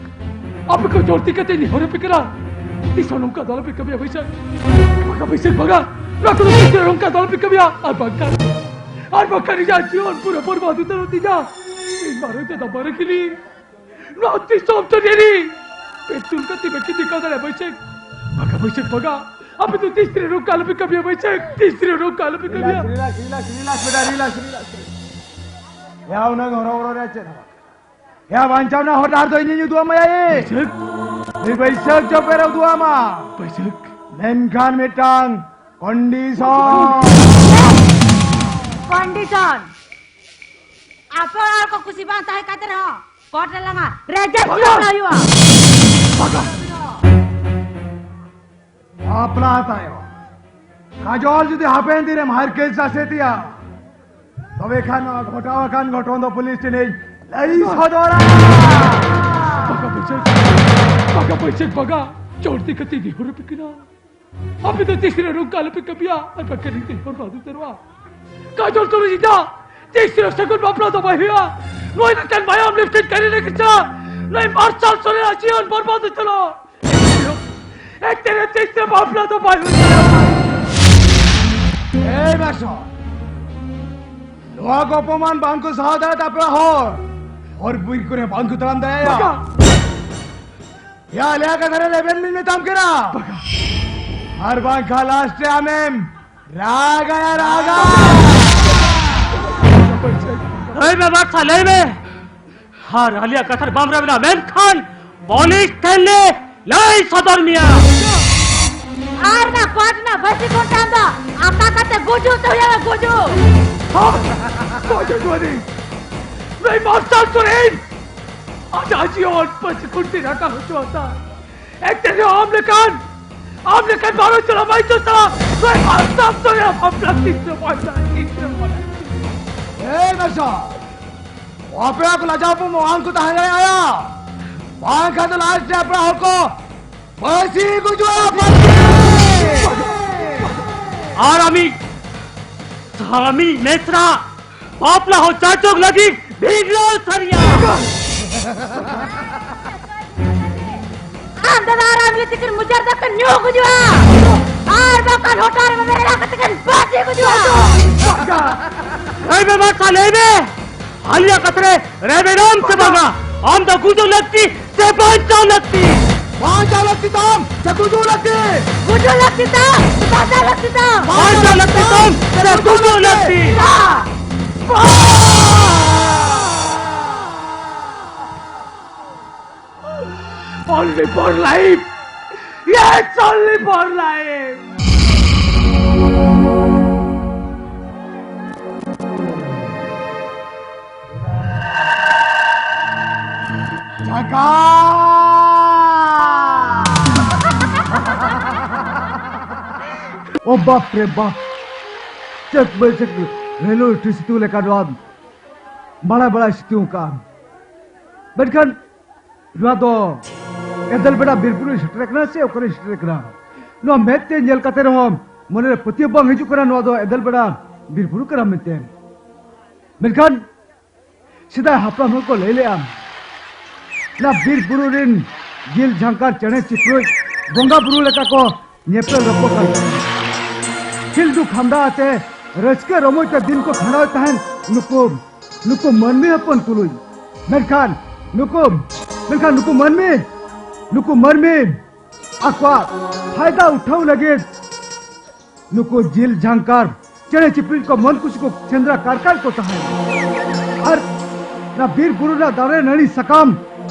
ᱟᱯᱮ ᱠᱚ ᱡᱚᱞᱫᱤ ᱠᱟᱛᱮ ᱱᱮᱦᱚᱨ ᱟᱯᱮ ᱠᱟᱱᱟ, ᱛᱤᱥ ᱦᱚᱸ ᱱᱚᱝᱠᱟ ᱫᱚ ᱟᱞᱚᱯᱮ ᱠᱟᱹᱢᱤᱭᱟ ᱵᱟᱹᱭᱥᱟᱹᱠᱷ᱾ ᱵᱟᱝᱟ ᱵᱟᱹᱭᱥᱟᱹᱠᱷ, ᱵᱟᱝᱟ, ᱱᱚᱣᱟ ᱠᱚᱫᱚ ᱛᱤᱥ ᱦᱚᱸ ᱱᱚᱝᱠᱟ ᱫᱚ ᱟᱞᱚᱯᱮ ᱠᱟᱹᱢᱤᱭᱟ᱾ ᱟᱨ ᱵᱟᱝᱠᱷᱟᱱ, ᱟᱨ ᱵᱟᱝᱠᱷᱟᱱ ᱤᱧᱟᱹᱜ ᱡᱤᱭᱚᱱ ᱯᱩᱨᱟᱹ ᱵᱚᱨᱵᱟᱫ ᱩᱛᱟᱹᱨᱚᱜ ᱛᱤᱧᱟ᱾ ᱤᱧ ᱢᱟᱨᱟᱝ ᱫᱟᱫᱟ ᱢᱟᱨᱟᱝ ᱠᱤᱱᱤ ᱱᱚᱣᱟ ᱫᱤᱥᱚᱢ ᱫᱩᱱᱤᱭᱟᱹ ᱨᱮ ᱯᱤᱥᱛᱚᱞ ᱠᱟᱛᱮ ᱵᱟᱹᱠᱤ ᱫᱤᱠᱷᱟᱣ ᱫᱟᱲᱮᱭᱟᱜᱼᱟ ᱵᱟᱹᱭᱥᱟᱹᱠ᱾ ᱵᱟᱜᱟ ᱵᱟᱹᱭᱥᱟᱹᱠ ᱵᱟᱜᱟ᱾ ᱟᱯᱮ ᱫᱚ ᱛᱤᱥ ᱨᱮ ᱱᱚᱝᱠᱟ ᱟᱞᱚᱯᱮ ᱠᱟᱹᱢᱤᱭᱟ ᱵᱟᱹᱭᱥᱟᱹᱠ, ᱛᱤᱥ ᱨᱮ ᱱᱚᱝᱠᱟ ᱟᱞᱚᱯᱮ ᱠᱟᱹᱢᱤᱭᱟ᱾ Relax, relax, relax, relax, relax. ᱭᱟ ᱩᱱᱟᱹᱝ ᱦᱚᱨᱚᱵᱚᱨᱚ ᱨᱮᱭᱟᱜ ᱪᱮᱫ ᱦᱚᱸ ᱵᱟᱝ᱾ ᱭᱟ ᱵᱟᱧᱪᱟᱣ ᱨᱮᱱᱟᱜ ᱦᱚᱨ ᱰᱟᱦᱟᱨ ᱫᱚ ᱤᱧᱤᱧ ᱩᱫᱩᱜ ᱟᱢᱟ ᱭᱟ᱾ ᱵᱟᱹᱭᱥᱟᱹᱠ᱾ ᱩᱱᱤ ᱵᱟᱹᱭᱥᱟᱹᱠ ᱪᱚᱯᱮ ᱨᱮ ᱩᱫᱩᱜ ᱟᱢᱟ᱾ ᱵᱟᱹᱭᱥᱟᱹᱠ᱾ ᱢᱮᱱᱠᱷᱟᱱ ᱢᱤᱫᱴᱟᱝ ᱠᱚᱱᱰᱤᱥᱚᱱ᱾ ᱠᱚᱱᱰᱤᱥᱚᱱ? ᱟᱯᱮ ᱚᱲᱟᱜ ᱦᱚᱲ ᱠᱚ ᱠᱩᱥᱤ ᱵᱟᱝ ᱛᱟᱦᱮᱸ ᱠᱟᱛᱮ ᱨᱮᱦᱚᱸ ᱠᱳᱨᱴ ᱨᱮ ᱞᱟᱝᱟ ᱨᱮᱡᱤᱥᱴᱟᱨ ᱵᱟᱝᱟ᱾ ᱦᱩᱭᱩᱜᱼᱟ᱾ ᱵᱟᱜᱟ᱾ ᱵᱟᱯᱞᱟ ᱛᱟᱭᱚᱢ ᱠᱟᱡᱚᱞ ᱡᱩᱫᱤ ᱦᱟᱯᱮᱱ ᱫᱤᱱ ᱨᱮᱢ ᱦᱟᱨᱠᱮᱛ ᱥᱟᱥᱮᱛᱤᱭᱟ, ᱛᱚᱵᱮ ᱠᱷᱟᱱ ᱱᱚᱣᱟ ᱜᱷᱚᱴᱟᱣ ᱟᱠᱟᱱ ᱜᱷᱚᱴᱚᱱ ᱫᱚ ᱯᱩᱞᱤᱥ ᱴᱷᱮᱱ ᱤᱧ ᱞᱟᱹᱭ ᱥᱚᱫᱚᱨᱟ᱾ ᱵᱟᱜᱟ ᱵᱟᱹᱭᱥᱟᱹᱠ, ᱵᱟᱜᱟ ᱵᱟᱹᱭᱥᱟᱹᱠ, ᱵᱟᱜᱟ᱾ ᱡᱳᱨ ᱛᱮ ᱠᱟᱹᱴᱤᱡ ᱱᱮᱦᱚᱨ ᱟᱯᱮ ᱠᱟᱱᱟ᱾ ᱟᱯᱮ ᱫᱚ ᱛᱤᱥ ᱨᱮ ᱱᱚᱝᱠᱟ ᱟᱞᱚᱯᱮ ᱠᱟᱹᱢᱤᱭᱟ, ᱟᱨ ᱵᱟᱝᱠᱷᱟᱱ ᱤᱧ ᱫᱚᱧ ᱦᱚᱨ ᱵᱟᱝ ᱩᱛᱟᱹᱨᱚᱜᱼᱟ᱾ ᱠᱟᱡᱚᱞ ᱛᱩᱞᱩᱡ ᱤᱧ ᱫᱚ ᱛᱤᱥ ᱨᱮ ᱥᱟᱹᱜᱩᱱ ᱵᱟᱯᱞᱟ ᱫᱚ ᱵᱟᱭ ᱦᱩᱭᱩᱜᱼᱟ᱾ ᱱᱩᱭ ᱞᱮᱠᱟᱱ ᱢᱟᱭᱟᱢ ᱞᱤᱯᱴᱤᱱ ᱠᱟᱹᱨᱤ ᱨᱮ ᱜᱤᱫᱽᱨᱟᱹ, ᱱᱩᱭ ᱢᱟᱨᱥᱟᱞ ᱥᱚᱨᱮᱱᱟᱜ ᱡᱤᱭᱚᱱ ᱵᱚᱨᱵᱟᱫ ᱩᱛᱟᱹᱨᱚᱜᱼᱟ᱾ ᱮᱠ ᱛᱮᱨᱮ ᱛᱤᱥ ᱨᱮ ᱵᱟᱯᱞᱟ ᱫᱚ ᱵᱟᱭ ᱦᱩᱭ ᱫᱟᱲᱮᱭᱟᱜᱼᱟ᱾ ᱮᱭ ᱵᱟᱥᱚ, ᱱᱚᱣᱟ ᱠᱚ ᱚᱯᱚᱢᱟᱱ ᱵᱟᱝ ᱠᱚ ᱥᱟᱦᱟᱣ ᱫᱟᱲᱮᱭᱟᱜ ᱛᱟᱯᱮᱭᱟ ᱦᱚᱲ, ᱦᱚᱨ ᱵᱤᱨ ᱠᱚᱨᱮ ᱵᱟᱝ ᱠᱚ ᱛᱟᱲᱟᱢ ᱫᱟᱲᱮᱭᱟᱜᱼᱟ᱾ ᱵᱟᱜᱟ᱾ ᱭᱟ ᱟᱞᱮᱭᱟᱜ ᱠᱟᱛᱷᱟ ᱨᱮ ᱨᱮᱵᱮᱱ ᱵᱤᱱ ᱢᱮᱛᱟᱢ ᱠᱟᱱᱟ᱾ ᱵᱟᱜᱟ᱾ ᱟᱨ ᱵᱟᱝᱠᱷᱟᱱ ᱞᱟᱥᱴ ᱨᱮ ᱟᱢᱮᱢ ᱨᱟᱜᱟ ᱭᱟ ᱨᱟᱜᱟ᱾ ᱞᱟᱹᱭ ᱢᱮ ᱵᱟᱫᱥᱟ, ᱞᱟᱹᱭ ᱢᱮ᱾ ᱟᱨ ᱟᱞᱮᱭᱟᱜ ᱠᱟᱛᱷᱟ ᱨᱮ ᱵᱟᱢ ᱨᱮᱵᱮᱱᱟ ᱢᱮᱱᱠᱷᱟᱱ ᱯᱩᱞᱤᱥ ᱴᱷᱮᱱ ᱞᱮ ᱞᱟᱹᱭ ᱥᱚᱫᱚᱨ ᱢᱮᱭᱟ᱾ ᱟᱨ ᱚᱱᱟ ᱠᱳᱨᱴ ᱨᱮᱱᱟᱜ ᱵᱟᱹᱥᱤ ᱠᱷᱚᱱ ᱫᱚ ᱟᱠᱟ ᱠᱟᱛᱮ ᱜᱩᱡᱩᱜ ᱛᱮ ᱦᱩᱭᱩᱜᱼᱟ, ᱜᱩᱡᱩᱜ᱾ ᱦᱚᱸ, ᱜᱩᱡᱩᱜ ᱡᱩᱣᱟᱹᱱᱤ᱾ ᱱᱩᱭ ᱢᱟᱨᱥᱟᱞ ᱥᱚᱨᱮᱱ ᱟᱡᱟᱜ ᱡᱤᱭᱚᱱ ᱯᱟᱹᱥᱤ ᱠᱷᱩᱱᱴᱤ ᱨᱟᱠᱟᱵ ᱦᱚᱪᱚ ᱟᱠᱟᱫ᱾ ᱮᱱᱛᱮ ᱨᱮᱦᱚᱸ ᱟᱢ ᱞᱮᱠᱟᱱ, ᱟᱢ ᱞᱮᱠᱟᱱ ᱵᱟᱨᱚ ᱡᱚᱱᱟ ᱢᱟᱹᱭ ᱛᱚ ᱥᱟᱞᱟ ᱱᱩᱭ ᱢᱟᱨᱥᱟᱞ ᱥᱚᱨᱮᱱ ᱵᱟᱯᱞᱟ ᱛᱤᱥ ᱨᱮ ᱵᱟᱭ ᱫᱟᱲᱮᱭᱟᱜᱼᱟ, ᱛᱤᱥ ᱨᱮ ᱵᱟᱭ ᱫᱟᱲᱮᱭᱟᱜᱼᱟ᱾ ᱮᱭ ᱢᱟᱨᱥᱟᱞ, ᱟᱯᱮ ᱠᱚ ᱞᱟᱡᱟᱣ ᱯᱮ ᱢᱚᱦᱟᱱ ᱠᱚ ᱛᱟᱦᱮᱸ ᱫᱟᱲᱮᱭᱟᱜᱼᱟ, ᱵᱟᱝᱠᱷᱟᱱ ᱫᱚ ᱞᱟᱥᱴ ᱨᱮ ᱟᱯᱮ ᱦᱚᱲ ᱠᱚ ᱯᱟᱹᱥᱤ ᱜᱩᱡᱩᱜᱼᱟ, ᱯᱟᱹᱥᱤ! ᱟᱨ ᱟᱢᱤᱡ ᱥᱟᱢᱤ ᱢᱮᱥᱨᱟ ᱵᱟᱯᱞᱟ ᱦᱚᱸ ᱪᱟᱪᱚᱠ ᱞᱟᱹᱜᱤᱫ ᱵᱷᱤᱰᱞᱟᱹᱣ ᱥᱟᱹᱨᱤᱭᱟ᱾ ᱟᱢ ᱫᱟᱫᱟ ᱟᱨ ᱟᱢ ᱛᱤᱠᱤᱱ ᱢᱩᱪᱟᱹᱫ ᱫᱚᱠᱤᱱ ᱧᱩ ᱜᱩᱡᱩᱜᱼᱟ᱾ ᱟᱨ ᱵᱟᱝᱠᱷᱟᱱ ᱦᱚᱴᱚᱜ ᱨᱮ ᱵᱮᱨᱮᱞ ᱠᱟᱛᱮ ᱠᱤᱱ ᱯᱟᱹᱥᱤ ᱜᱩᱡᱩᱜᱼᱟ᱾ ᱮᱭ ᱵᱟᱵᱟ, ᱛᱟ ᱞᱟᱹᱭ ᱢᱮ, ᱟᱞᱮᱭᱟᱜ ᱠᱟᱛᱷᱟ ᱨᱮ ᱨᱮᱵᱮᱱᱟᱢ ᱥᱮ ᱵᱟᱝᱟ? ᱟᱢ ᱫᱚ ᱜᱩᱡᱩᱜ ᱞᱟᱹᱠᱛᱤ ᱥᱮ ᱵᱟᱧᱪᱟᱣ ᱞᱟᱹᱠᱛᱤ᱾ ᱵᱟᱧᱪᱟᱣ ᱞᱟᱹᱠᱛᱤ ᱛᱟᱢ ᱥᱮ ᱜᱩᱡᱩᱜ ᱞᱟᱹᱠᱛᱤ? ᱜᱩᱡᱩᱜ ᱞᱟᱹᱠᱛᱤ ᱛᱟᱢ, ᱵᱟᱧᱪᱟᱣ ᱞᱟᱹᱠᱛᱤ ᱛᱟᱢ᱾ ᱵᱟᱧᱪᱟᱣ ᱞᱟᱹᱠᱛᱤ ᱛᱟᱢ ᱥᱮ ᱜᱩᱡᱩᱜ ᱞᱟᱹᱠᱛᱤ? Only for life. Yes, only for life. ᱡᱷᱟᱠᱟ! ᱳ ᱵᱟᱯ ᱨᱮ ᱵᱟᱯ! ᱪᱮᱫ ᱵᱟᱹᱭᱥᱟᱹᱠᱷ ᱨᱮᱞᱩ ᱨᱤᱴᱤ ᱥᱤᱛᱩᱝ ᱞᱮᱠᱟ ᱱᱚᱣᱟ ᱵᱟᱲᱟᱭ ᱵᱟᱲᱟᱭ ᱥᱤᱛᱩᱝ ᱠᱟᱜᱼᱟ᱾ ᱢᱮᱱᱠᱷᱟᱱ ᱱᱚᱣᱟ ᱫᱚ ᱮᱫᱮᱞ ᱵᱮᱲᱟ ᱵᱤᱨ ᱵᱩᱨᱩ ᱥᱮᱴᱮᱨ ᱠᱟᱱᱟ ᱥᱮ ᱚᱠᱟᱨᱮ ᱥᱮᱴᱮᱨ ᱠᱟᱱᱟ? ᱱᱚᱣᱟ ᱢᱮᱫ ᱛᱮ ᱧᱮᱞ ᱠᱟᱛᱮ ᱨᱮᱦᱚᱸ ᱢᱚᱱᱮᱨᱮ ᱯᱟᱹᱛᱭᱟᱹᱣ ᱵᱟᱝ ᱦᱤᱡᱩᱜ ᱠᱟᱱᱟ ᱱᱚᱣᱟ ᱫᱚ ᱮᱫᱮᱞ ᱵᱮᱲᱟ ᱵᱤᱨ ᱵᱩᱨᱩ ᱠᱟᱱᱟ ᱢᱮᱱᱛᱮ᱾ ᱢᱮᱱᱠᱷᱟᱱ ᱥᱮᱫᱟᱭ ᱦᱟᱯᱲᱟᱢ ᱦᱚᱲ ᱠᱚ ᱞᱟᱹᱭ ᱞᱮᱜᱼᱟ, ᱚᱱᱟ ᱵᱤᱨ ᱵᱩᱨᱩ ᱨᱤᱱ ᱡᱤᱞ ᱡᱷᱟᱝᱠᱟᱨ ᱪᱮᱬᱮ ᱪᱤᱯᱨᱩᱡ ᱵᱚᱸᱜᱟ ᱵᱩᱨᱩ ᱞᱮᱠᱟ ᱠᱚ ᱧᱮᱯᱮᱞ ᱨᱚᱯᱚᱲ ᱠᱟᱱ ᱛᱟᱦᱮᱸᱫ᱾ ᱠᱷᱤᱞᱰᱩ ᱠᱷᱟᱢᱰᱟ ᱟᱛᱮ ᱨᱟᱹᱥᱠᱟᱹ ᱨᱚᱢᱚᱡ ᱛᱮ ᱫᱤᱱ ᱠᱚ ᱠᱷᱟᱸᱰᱟᱣᱮᱫ ᱛᱟᱦᱮᱸᱫ ᱱᱩᱠᱩ, ᱱᱩᱠᱩ ᱢᱟᱹᱱᱢᱤ ᱦᱚᱯᱚᱱ ᱛᱩᱞᱩᱡ᱾ ᱢᱮᱱᱠᱷᱟᱱ ᱱᱩᱠᱩ, ᱢᱮᱱᱠᱷᱟᱱ ᱱᱩᱠᱩ ᱢᱟᱹᱱᱢᱤ, ᱱᱩᱠᱩ ᱢᱟᱹᱱᱢᱤ ᱟᱠᱚᱣᱟᱜ ᱯᱷᱟᱭᱫᱟ ᱩᱴᱷᱟᱹᱣ ᱞᱟᱹᱜᱤᱫ ᱱᱩᱠᱩ ᱡᱤᱞ ᱡᱷᱟᱝᱠᱟᱨ ᱪᱮᱬᱮ ᱪᱤᱯᱨᱩᱡ ᱠᱚ ᱢᱚᱱ ᱠᱩᱥᱤ ᱠᱚ ᱥᱮᱸᱫᱽᱨᱟ ᱠᱟᱨᱠᱟᱭ ᱠᱚ ᱛᱟᱦᱮᱸᱱ᱾ ᱟᱨ ᱚᱱᱟ ᱵᱤᱨ ᱵᱩᱨᱩ ᱨᱮᱱᱟᱜ ᱫᱟᱨᱮ ᱱᱟᱹᱲᱤ ᱥᱟᱠᱟᱢ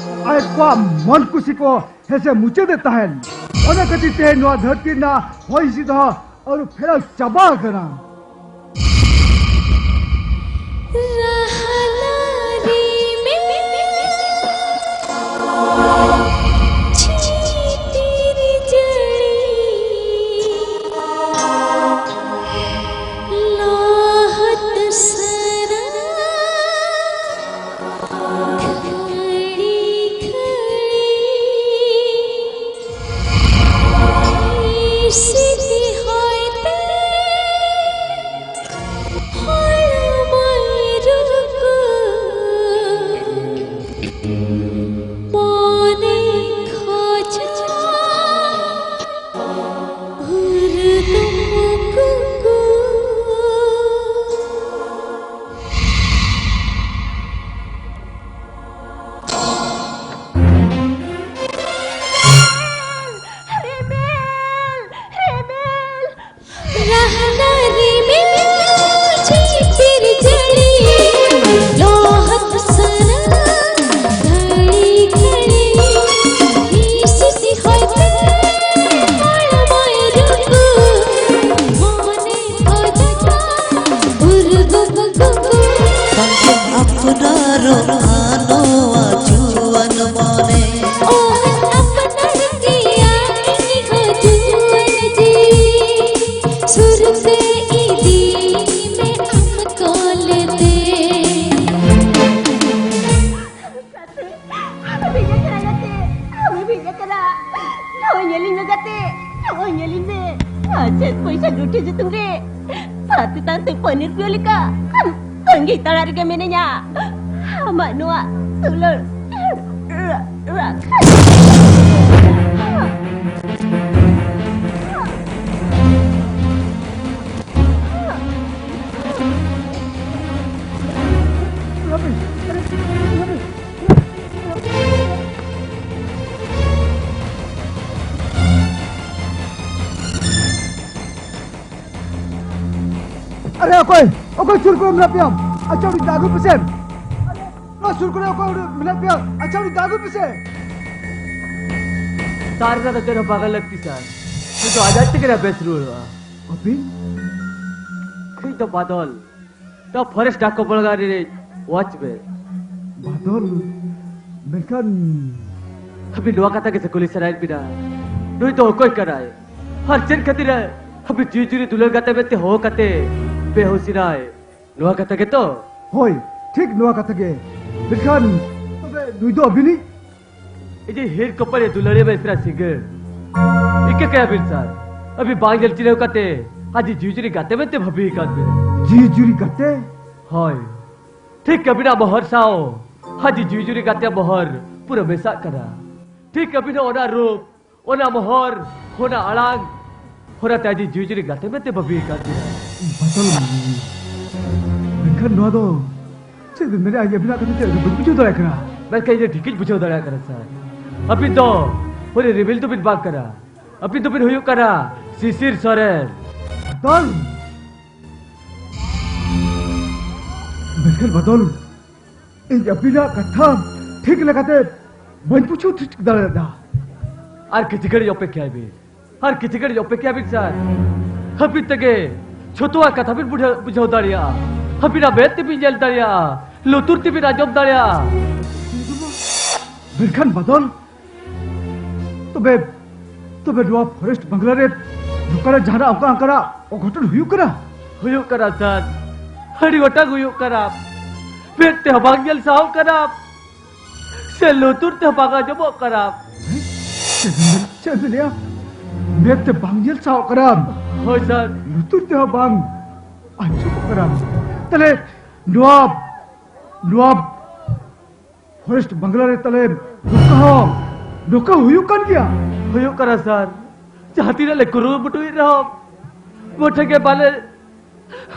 ᱟᱠᱚᱣᱟᱜ ᱢᱚᱱ ᱠᱩᱥᱤ ᱠᱚ ᱦᱮᱸᱥᱮ ᱢᱩᱪᱟᱹᱫᱮᱫ ᱛᱟᱦᱮᱸᱱ᱾ ᱚᱱᱟ ᱠᱷᱟᱹᱛᱤᱨ ᱛᱮ ᱱᱚᱣᱟ ᱫᱷᱟᱹᱨᱛᱤ ᱨᱮᱱᱟᱜ ᱦᱚᱭ ᱦᱤᱸᱥᱤᱫ ᱦᱚᱸ ᱟᱹᱨᱩ ᱯᱷᱮᱨᱟᱣ ᱪᱟᱵᱟ ᱟᱠᱟᱱᱟ᱾ ᱱᱚᱜᱼᱚᱭ ᱧᱮᱞᱤᱧ ᱢᱮ ᱜᱟᱛᱮ, ᱱᱚᱜᱼᱚᱭ ᱧᱮᱞᱤᱧ ᱢᱮ᱾ ᱟᱨ ᱪᱮᱫ ᱯᱚᱭᱥᱟ ᱞᱩᱴᱷᱤ ᱧᱩᱛᱩᱢ ᱨᱮ ᱥᱟᱛᱮ ᱛᱟᱝ ᱛᱮ ᱯᱟᱹᱱᱤᱨ ᱯᱤᱭᱳ ᱞᱮᱠᱟ ᱟᱢ ᱛᱟᱺᱜᱤ ᱛᱟᱲᱟᱜ ᱨᱮᱜᱮ ᱢᱮᱱᱟᱧᱟ᱾ ᱟᱢᱟᱜ ᱱᱚᱣᱟ ᱫᱩᱞᱟᱹᱲ ᱟᱨᱮ ᱚᱠᱚᱭ, ᱚᱠᱚᱭ ᱥᱩᱨ ᱠᱚᱨᱮ ᱢᱮᱱᱟᱜ ᱯᱮᱭᱟ? ᱟᱪᱪᱷᱟ, ᱩᱱᱤ ᱫᱟᱜᱩ ᱯᱮᱥᱮ᱾ ᱱᱚᱣᱟ ᱥᱩᱨ ᱠᱚᱨᱮ ᱚᱠᱚᱭ ᱢᱮᱱᱟᱜ ᱯᱮᱭᱟ? ᱟᱪᱪᱷᱟ, ᱩᱱᱤ ᱫᱟᱜᱩ ᱯᱮᱥᱮ᱾ ᱥᱟᱨ ᱨᱮᱱᱟᱜ ᱫᱚ ᱪᱮᱫ ᱦᱚᱸ ᱵᱟᱝ ᱞᱟᱹᱠᱛᱤ, ᱥᱟᱨ᱾ ᱩᱱᱤ ᱫᱚ ᱟᱡ ᱟᱡ ᱛᱮᱜᱮ ᱱᱟᱜ ᱵᱮᱥ ᱨᱩᱣᱟᱹᱲᱚᱜᱼᱟ᱾ ᱟᱹᱵᱤᱱ? ᱤᱧ ᱫᱚ ᱵᱟᱫᱚᱞ, ᱫᱟ ᱯᱷᱚᱨᱮᱥᱴ ᱰᱟᱠᱚ ᱵᱚᱞᱜᱟ ᱨᱤᱱᱤᱡ ᱣᱟᱪᱢᱮᱱ᱾ ᱵᱟᱫᱚᱞ, ᱢᱮᱱᱠᱷᱟᱱ ᱟᱹᱵᱤᱱ ᱱᱚᱣᱟ ᱠᱟᱛᱷᱟ ᱜᱮᱥᱮ ᱠᱩᱞᱤ ᱥᱟᱱᱟᱭᱮᱫ ᱵᱤᱱᱟ? ᱱᱩᱭ ᱫᱚ ᱚᱠᱚᱭ ᱠᱟᱱᱟᱭ? ᱟᱨ ᱪᱮᱫ ᱠᱷᱟᱹᱛᱤᱨ ᱟᱹᱵᱤᱱ ᱡᱤᱣᱤ ᱡᱩᱨᱤ ᱫᱩᱞᱟᱹᱲ ᱜᱟᱛᱮ ᱢᱮᱱᱛᱮ ᱦᱚᱦᱚ ᱠᱟᱛᱮ ᱵᱮᱦᱩᱥᱤᱱᱟᱭ? ᱱᱚᱣᱟ ᱠᱟᱛᱷᱟ ᱜᱮᱛᱚ? ᱦᱳᱭ, ᱴᱷᱤᱠ ᱱᱚᱣᱟ ᱠᱟᱛᱷᱟ ᱜᱮ᱾ ᱢᱮᱱᱠᱷᱟᱱ ᱛᱚᱵᱮ ᱱᱩᱭ ᱫᱚ ᱟᱹᱵᱤᱱᱤᱡ? ᱤᱧᱤᱡ ᱦᱤᱨ ᱠᱚᱯᱟᱲᱤ ᱫᱩᱞᱟᱹᱲᱤᱭᱟᱹ ᱢᱮᱥᱨᱟ ᱥᱤᱸᱜᱟᱹᱲ᱾ ᱤᱠᱟᱹ ᱠᱟᱭᱟᱵᱤᱱ ᱥᱟᱨ᱾ ᱟᱹᱵᱤᱱ ᱵᱟᱝ ᱧᱮᱞ ᱪᱤᱱᱦᱟᱹᱣ ᱠᱟᱛᱮ ᱟᱡ ᱡᱤᱣᱤ ᱡᱩᱨᱤ ᱜᱟᱛᱮ ᱢᱮᱱᱛᱮ ᱵᱷᱟᱹᱵᱤ ᱟᱠᱟᱫ ᱵᱤᱱᱟ᱾ ᱡᱤᱣᱤ ᱡᱩᱨᱤ ᱜᱟᱛᱮ? ᱦᱳᱭ᱾ ᱴᱷᱤᱠ ᱟᱹᱵᱤᱱᱟᱜ ᱢᱚᱦᱚᱨ ᱥᱟᱶ ᱟᱡ ᱡᱤᱣᱤ ᱡᱩᱨᱤ ᱜᱟᱛᱮ ᱢᱚᱦᱚᱨ ᱯᱩᱨᱟᱹ ᱢᱮᱥᱟᱜ ᱠᱟᱱᱟ᱾ ᱴᱷᱤᱠ ᱟᱹᱵᱤᱱᱟᱜ ᱚᱱᱟ ᱨᱩᱯ, ᱚᱱᱟ ᱢᱚᱦᱚᱨ, ᱚᱱᱟ ᱟᱲᱟᱝ, ᱚᱱᱟᱛᱮ ᱟᱡ ᱡᱤᱣᱤ ᱡᱩᱨᱤ ᱜᱟᱛᱮ ᱢᱮᱱᱛᱮ ᱵᱷᱟᱹᱵᱤ ᱟᱠᱟᱫ ᱵᱤᱱᱟ᱾ ᱵᱟᱫᱚᱞ, ᱢᱮᱱᱠᱷᱟᱱ ᱱᱚᱣᱟ ᱫᱚ ᱪᱮᱫ ᱵᱤᱱ ᱢᱮᱱᱮᱫᱼᱟ? ᱟᱹᱵᱤᱱᱟᱜ ᱠᱟᱛᱷᱟ ᱪᱮᱫ ᱵᱟᱹᱧ ᱵᱩᱡᱷᱟᱹᱣ ᱫᱟᱲᱮᱭᱟᱜ ᱠᱟᱱᱟ᱾ ᱢᱮᱱᱠᱷᱟᱱ ᱤᱧ ᱫᱚ ᱴᱷᱤᱠ ᱤᱧ ᱵᱩᱡᱷᱟᱹᱣ ᱫᱟᱲᱮᱭᱟᱜ ᱠᱟᱱᱟ, ᱥᱟᱨ᱾ ᱟᱹᱵᱤᱱ ᱫᱚ ᱩᱱᱤ ᱨᱤᱢᱤᱞ ᱫᱚᱵᱤᱱ ᱵᱟᱝ ᱠᱟᱱᱟ᱾ ᱟᱹᱵᱤᱱ ᱫᱚᱵᱤᱱ ᱦᱩᱭᱩᱜ ᱠᱟᱱᱟ ᱥᱤᱥᱤᱨ ᱥᱚᱨᱮᱱ᱾ ᱵᱟᱫᱚᱞ! ᱢᱮᱱᱠᱷᱟᱱ ᱵᱟᱫᱚᱞ, ᱤᱧ ᱟᱹᱵᱤᱱᱟᱜ ᱠᱟᱛᱷᱟ ᱴᱷᱤᱠ ᱞᱮᱠᱟᱛᱮ ᱵᱟᱹᱧ ᱵᱩᱡᱷᱟᱹᱣ ᱴᱷᱤᱠ ᱫᱟᱲᱮᱭᱟᱫᱟ᱾ ᱟᱨ ᱠᱤᱪᱷᱩ ᱜᱷᱟᱹᱲᱤᱡ ᱚᱯᱮᱠᱷᱟᱭ ᱵᱤᱱ᱾ ᱟᱨ ᱠᱤᱪᱷᱩ ᱜᱷᱟᱹᱲᱤᱡ ᱚᱯᱮᱠᱷᱟ ᱵᱤᱱ ᱥᱟᱨ᱾ ᱦᱟᱹᱯᱤᱫ ᱛᱮᱜᱮ ᱡᱷᱚᱛᱚᱣᱟᱜ ᱠᱟᱛᱷᱟ ᱵᱤᱱ ᱵᱩᱡᱷᱟᱹᱣ, ᱵᱩᱡᱷᱟᱹᱣ ᱫᱟᱲᱮᱭᱟᱜᱼᱟ᱾ ᱦᱟᱹᱯᱤᱫᱟᱜ ᱢᱮᱫ ᱛᱮᱵᱤᱱ ᱧᱮᱞ ᱫᱟᱲᱮᱭᱟᱜᱼᱟ, ᱞᱩᱛᱩᱨ ᱛᱮᱵᱤᱱ ᱟᱸᱡᱚᱢ ᱫᱟᱲᱮᱭᱟᱜᱼᱟ᱾ ᱢᱮᱱᱠᱷᱟᱱ ᱵᱟᱫᱚᱞ, ᱛᱚᱵᱮ, ᱛᱚᱵᱮ ᱱᱚᱣᱟ ᱯᱷᱚᱨᱮᱥᱴ ᱵᱟᱝᱞᱟ ᱨᱮ ᱱᱚᱝᱠᱟᱱᱟᱜ ᱡᱟᱦᱟᱱᱟᱜ ᱚᱱᱠᱟ, ᱚᱱᱠᱟᱱᱟᱜ ᱚᱜᱷᱚᱴᱚᱱ ᱦᱩᱭᱩᱜ ᱠᱟᱱᱟ? ᱦᱩᱭᱩᱜ ᱠᱟᱱᱟ ᱥᱟᱨ, ᱟᱹᱰᱤ ᱜᱚᱴᱟᱝ ᱦᱩᱭᱩᱜ ᱠᱟᱱᱟ᱾ ᱢᱮᱫ ᱛᱮᱦᱚᱸ ᱵᱟᱝ ᱧᱮᱞ ᱥᱟᱦᱟᱣ ᱠᱟᱱᱟ᱾ ᱥᱮ ᱞᱩᱛᱩᱨ ᱛᱮ ᱵᱟᱝ ᱟᱸᱡᱚᱢᱚᱜ ᱠᱟᱱᱟ᱾ ᱪᱮᱫ ᱮᱢ ᱞᱟᱹᱭᱟ? ᱢᱮᱫ ᱛᱮ ᱵᱟᱝ ᱧᱮᱞ ᱥᱟᱦᱚᱜ ᱠᱟᱱᱟ᱾ ᱦᱳᱭ ᱥᱟᱨ᱾ ᱞᱩᱛᱩᱨ ᱛᱮᱦᱚᱸ ᱵᱟᱝ ᱟᱸᱡᱚᱢᱚᱜ ᱠᱟᱱᱟ᱾ ᱛᱟᱦᱞᱮ ᱱᱚᱣᱟ, ᱱᱚᱣᱟ ᱯᱷᱚᱨᱮᱥᱴ ᱵᱟᱝᱞᱟ ᱨᱮ ᱛᱟᱦᱞᱮ ᱱᱚᱝᱠᱟ ᱦᱚᱸ, ᱱᱚᱝᱠᱟ ᱦᱩᱭᱩᱜ ᱠᱟᱱ ᱜᱮᱭᱟ? ᱦᱩᱭᱩᱜ ᱠᱟᱱᱟ ᱥᱟᱨ᱾ ᱡᱟᱦᱟᱸ ᱛᱤᱱᱟᱹᱜ ᱞᱮ ᱠᱩᱨᱩᱢᱩᱴᱩᱭᱮᱫ ᱨᱮᱦᱚᱸ, ᱢᱚᱴᱷᱮ ᱜᱮ ᱵᱟᱞᱮ,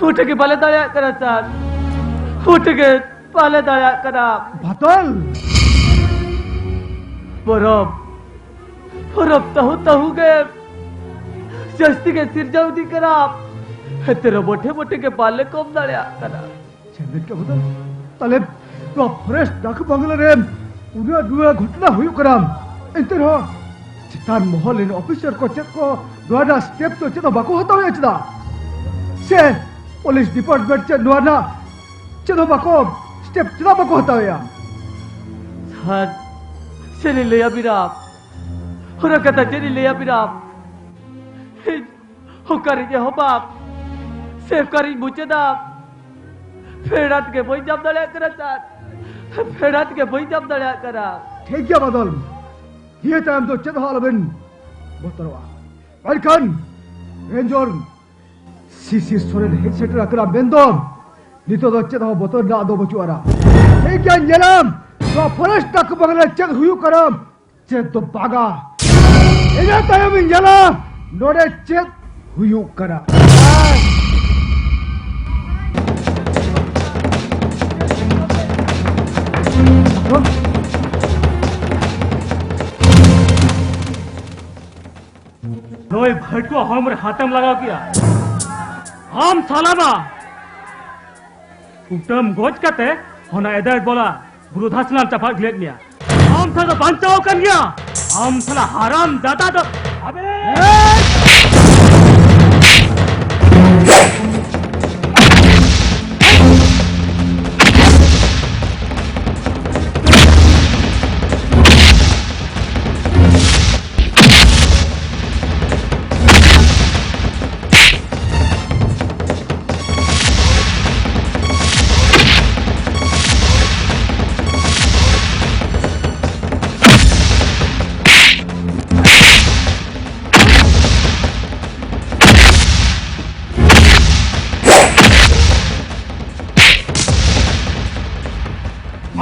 ᱢᱚᱴᱷᱮ ᱜᱮ ᱵᱟᱞᱮ ᱫᱟᱲᱮᱭᱟᱜ ᱠᱟᱱᱟ ᱥᱟᱨ᱾ ᱢᱚᱴᱷᱮ ᱜᱮ ᱵᱟᱞᱮ ᱫᱟᱲᱮᱭᱟᱜ ᱠᱟᱱᱟ᱾ ᱵᱟᱫᱚᱞ! ᱯᱚᱨᱚᱵᱽ, ᱯᱚᱨᱚᱵᱽ ᱛᱟᱹᱦᱩ ᱛᱟᱹᱦᱩ ᱜᱮ ᱡᱟᱹᱥᱛᱤ ᱜᱮ ᱥᱤᱨᱡᱟᱹᱣ ᱤᱫᱤᱜ ᱠᱟᱱᱟ᱾ ᱮᱱᱛᱮ ᱨᱮᱦᱚᱸ ᱢᱚᱴᱷᱮ ᱢᱚᱴᱷᱮ ᱜᱮ ᱵᱟᱞᱮ ᱠᱚᱢ ᱫᱟᱲᱮᱭᱟᱜ ᱠᱟᱱᱟ᱾ ᱪᱮᱫ ᱵᱮᱱ ᱠᱟᱹᱢᱤ ᱫᱟ? ᱛᱟᱦᱞᱮ ᱱᱚᱣᱟ ᱯᱷᱚᱨᱮᱥᱴ ᱰᱟᱠ ᱵᱟᱝᱞᱟ ᱨᱮ ᱩᱱᱟᱹᱜ ᱱᱚᱣᱟ ᱜᱷᱚᱴᱚᱱᱟ ᱦᱩᱭᱩᱜ ᱠᱟᱱᱟ, ᱮᱱᱛᱮ ᱨᱮᱦᱚᱸ ᱪᱮᱛᱟᱱ ᱢᱚᱦᱚᱞ ᱨᱮᱱ ᱚᱯᱷᱤᱥᱟᱨ ᱠᱚ ᱪᱮᱫ ᱠᱚ ᱱᱚᱣᱟ ᱨᱮᱱᱟᱜ ᱥᱴᱮᱯ ᱫᱚ ᱪᱮᱫ ᱦᱚᱸ ᱵᱟᱠᱚ ᱦᱟᱛᱟᱣᱮᱫᱼᱟ? ᱪᱮᱫᱟᱜ ᱥᱮ ᱯᱩᱞᱤᱥ ᱰᱤᱯᱟᱨᱴᱢᱮᱱᱴ ᱪᱮᱫ ᱱᱚᱣᱟ ᱨᱮᱱᱟᱜ ᱪᱮᱫ ᱦᱚᱸ ᱵᱟᱠᱚ ᱥᱴᱮᱯ ᱪᱮᱫᱟᱜ ᱵᱟᱠᱚ ᱦᱟᱛᱟᱣᱮᱫᱼᱟ? ᱥᱟᱨ, ᱪᱮᱫ ᱞᱤᱧ ᱞᱟᱹᱭᱟ ᱵᱤᱨᱟᱴ, ᱚᱱᱟ ᱠᱟᱛᱷᱟ ᱪᱮᱫ ᱤᱧ ᱞᱟᱹᱭᱟ ᱵᱤᱨᱟᱴ? ᱤᱧ ᱚᱠᱟᱨᱤᱧ ᱮᱦᱚᱵᱟ ᱥᱮ ᱚᱠᱟᱨᱤᱧ ᱢᱩᱪᱟᱹᱫᱟ? ᱯᱷᱮᱰᱟᱛ ᱜᱮ ᱵᱟᱹᱧ ᱧᱟᱢ ᱫᱟᱲᱮᱭᱟᱜ ᱠᱟᱱᱟ ᱥᱟᱨ, ᱯᱷᱮᱰᱟᱛ ᱜᱮ ᱵᱟᱹᱧ ᱧᱟᱢ ᱫᱟᱲᱮᱭᱟᱜ ᱠᱟᱱᱟ᱾ ᱴᱷᱤᱠ ᱜᱮᱭᱟ ᱵᱟᱫᱚᱞ, ᱱᱤᱭᱟᱹ ᱛᱟᱭᱚᱢ ᱫᱚ ᱪᱮᱫ ᱦᱚᱸ ᱟᱞᱚᱵᱮᱱ ᱵᱚᱛᱚᱨᱚᱜᱼᱟ᱾ ᱢᱮᱱᱠᱷᱟᱱ ᱨᱮᱧᱡᱚᱨ ᱥᱤᱥᱤᱨ ᱥᱚᱨᱮᱱ ᱦᱮᱡ ᱥᱮᱴᱮᱨ ᱟᱠᱟᱱᱟ ᱢᱮᱱᱫᱚ ᱱᱤᱛᱚᱜ ᱫᱚ ᱪᱮᱫ ᱦᱚᱸ ᱵᱚᱛᱚᱨ ᱨᱮᱱᱟᱜ ᱫᱚ ᱵᱟᱹᱪᱩᱜ ᱟᱱᱟ᱾ ᱴᱷᱤᱠ ᱜᱮᱭᱟ, ᱧᱮᱞᱟᱢ ᱱᱚᱣᱟ ᱯᱷᱚᱨᱮᱥᱴ ᱰᱟᱠ ᱵᱟᱝᱞᱟ ᱪᱮᱫ ᱦᱩᱭᱩᱜ ᱠᱟᱱᱟ᱾ ᱪᱮᱫ ᱫᱚ ᱵᱟᱜᱟ᱾ ᱤᱱᱟᱹ ᱛᱟᱭᱚᱢ ᱤᱧ ᱧᱮᱞᱟ ᱱᱚᱰᱮ ᱪᱮᱫ ᱦᱩᱭᱩᱜ ᱠᱟᱱᱟ᱾ ᱱᱩᱭ ᱵᱷᱟᱹᱴᱩᱣᱟᱹ ᱦᱚᱲᱢᱚ ᱨᱮ ᱦᱟᱛᱮᱢ ᱞᱟᱜᱟᱣ ᱠᱮᱜᱼᱟ᱾ ᱟᱢ ᱥᱟᱞᱟ ᱢᱟ ᱠᱩᱴᱟᱹᱢ ᱜᱚᱡ ᱠᱟᱛᱮ ᱚᱱᱟ ᱮᱫᱟᱭ ᱵᱚᱞᱟ ᱵᱩᱨᱩ ᱫᱷᱟᱥᱱᱟᱢ ᱪᱟᱯᱟᱫ ᱜᱤᱰᱤᱭᱮᱫ ᱢᱮᱭᱟ᱾ ᱟᱢ ᱥᱟᱞᱟ ᱵᱟᱧᱪᱟᱣ ᱟᱠᱟᱱ ᱜᱮᱭᱟ᱾ ᱟᱢ ᱥᱟᱞᱟ ᱦᱟᱨᱟᱢ ᱡᱟᱫᱟ ᱫᱚ ᱟᱵᱮ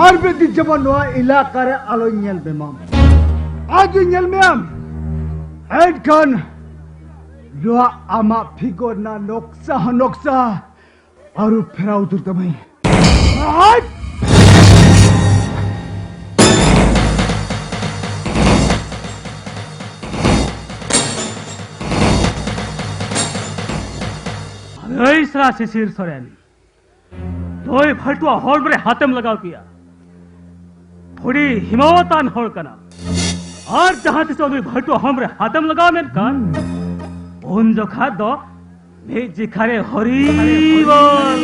ᱟᱨ ᱢᱤᱫ ᱫᱤᱱ ᱡᱮᱢᱚᱱ ᱱᱚᱣᱟ ᱮᱞᱟᱠᱟ ᱨᱮ ᱟᱞᱚᱧ ᱧᱮᱞ ᱢᱮᱢᱟ᱾ ᱟᱨ ᱡᱩᱫᱤ ᱧᱮᱞ ᱢᱮᱭᱟᱢ, ᱮᱱᱠᱷᱟᱱ ᱱᱚᱣᱟ ᱟᱢᱟᱜ ᱯᱷᱤᱜᱚᱨ ᱨᱮᱱᱟᱜ ᱱᱚᱠᱥᱟ ᱦᱚᱸ ᱱᱚᱠᱥᱟ ᱟᱹᱨᱩ ᱯᱷᱮᱨᱟᱣ ᱩᱛᱟᱹᱨ ᱛᱟᱢᱟᱹᱧ᱾ ᱟᱡ! ᱟᱹᱭ ᱥᱟᱞᱟ ᱥᱤᱥᱤᱨ ᱥᱚᱨᱮᱱ, ᱱᱩᱭ ᱵᱷᱟᱹᱴᱩᱣᱟᱹ ᱦᱚᱲᱢᱚ ᱨᱮ ᱦᱟᱛᱮᱢ ᱞᱟᱜᱟᱣ ᱠᱮᱭᱟ᱾ ᱛᱷᱚᱲᱤ ᱦᱤᱢᱟᱣᱟᱛᱟᱱ ᱦᱚᱲ ᱠᱟᱱᱟ᱾ ᱟᱨ ᱡᱟᱦᱟᱸ ᱛᱤᱥᱚᱜ ᱱᱩᱭ ᱵᱷᱟᱹᱴᱩᱣᱟᱹ ᱦᱚᱲᱢᱚ ᱨᱮ ᱦᱟᱛᱮᱢ ᱞᱟᱜᱟᱣ ᱢᱮᱱᱠᱷᱟᱱ, ᱩᱱ ᱡᱚᱠᱷᱟ ᱫᱚ ᱢᱤᱫ ᱡᱤᱠᱷᱟ ᱨᱮ ᱦᱚᱨᱤ ᱵᱚᱞ᱾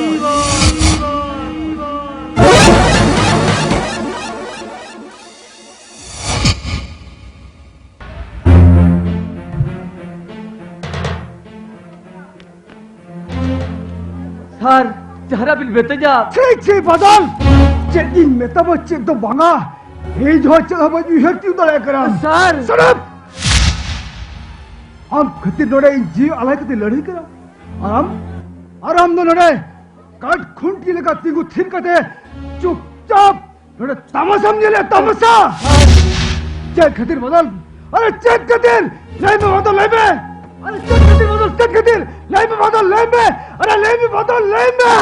ᱥᱟᱨ, ᱡᱟᱦᱟᱱᱟᱜ ᱵᱤᱱ ᱢᱮᱛᱟᱧᱟ? ᱪᱷᱤ, ᱪᱷᱤ, ᱵᱟᱫᱚᱞ! ᱪᱮᱫ ᱤᱧ ᱢᱮᱛᱟᱢᱟ, ᱪᱮᱫ ᱫᱚ ᱵᱟᱝᱟ᱾ ᱤᱧ ᱦᱚᱸ ᱪᱮᱫ ᱦᱚᱸ ᱵᱟᱹᱧ ᱩᱭᱦᱟᱹᱨ ᱛᱤᱭᱳᱜ ᱫᱟᱲᱮᱭᱟᱜ ᱠᱟᱱᱟ᱾ ᱥᱟᱨ! Shut up! ᱟᱢ ᱠᱷᱟᱹᱛᱤᱨ ᱱᱚᱰᱮ ᱤᱧ ᱡᱤᱣᱤ ᱟᱞᱟᱭ ᱠᱟᱛᱮ ᱞᱟᱹᱲᱦᱟᱹᱭ ᱠᱟᱱᱟ᱾ ᱟᱨ ᱟᱢ, ᱟᱨ ᱟᱢ ᱫᱚ ᱱᱚᱰᱮ ᱠᱟᱴ ᱠᱷᱩᱱᱴᱤ ᱞᱮᱠᱟ ᱛᱤᱸᱜᱩ ᱛᱷᱤᱨ ᱠᱟᱛᱮ ᱪᱩᱯᱪᱟᱯ ᱱᱚᱰᱮ ᱛᱟᱢᱟᱥᱟᱢ ᱧᱮᱞᱮᱫ, ᱛᱟᱢᱟᱥᱟ! ᱪᱮᱫ ᱠᱷᱟᱹᱛᱤᱨ ᱵᱟᱫᱚᱞ? ᱟᱨᱮ, ᱪᱮᱫ ᱠᱷᱟᱹᱛᱤᱨ? ᱞᱟᱹᱭ ᱢᱮ ᱵᱟᱫᱚᱞ, ᱞᱟᱹᱭ ᱢᱮ! ᱟᱨᱮ, ᱪᱮᱫ ᱠᱷᱟᱹᱛᱤᱨ ᱵᱟᱫᱚᱞ, ᱪᱮᱫ ᱠᱷᱟᱹᱛᱤᱨ? ᱞᱟᱹᱭ ᱢᱮ ᱵᱟᱫᱚᱞ, ᱞᱟᱹᱭ ᱢᱮ! ᱟᱨᱮ, ᱞᱟᱹᱭ ᱢᱮ ᱵᱟᱫᱚᱞ, ᱞᱟᱹᱭ ᱢᱮ!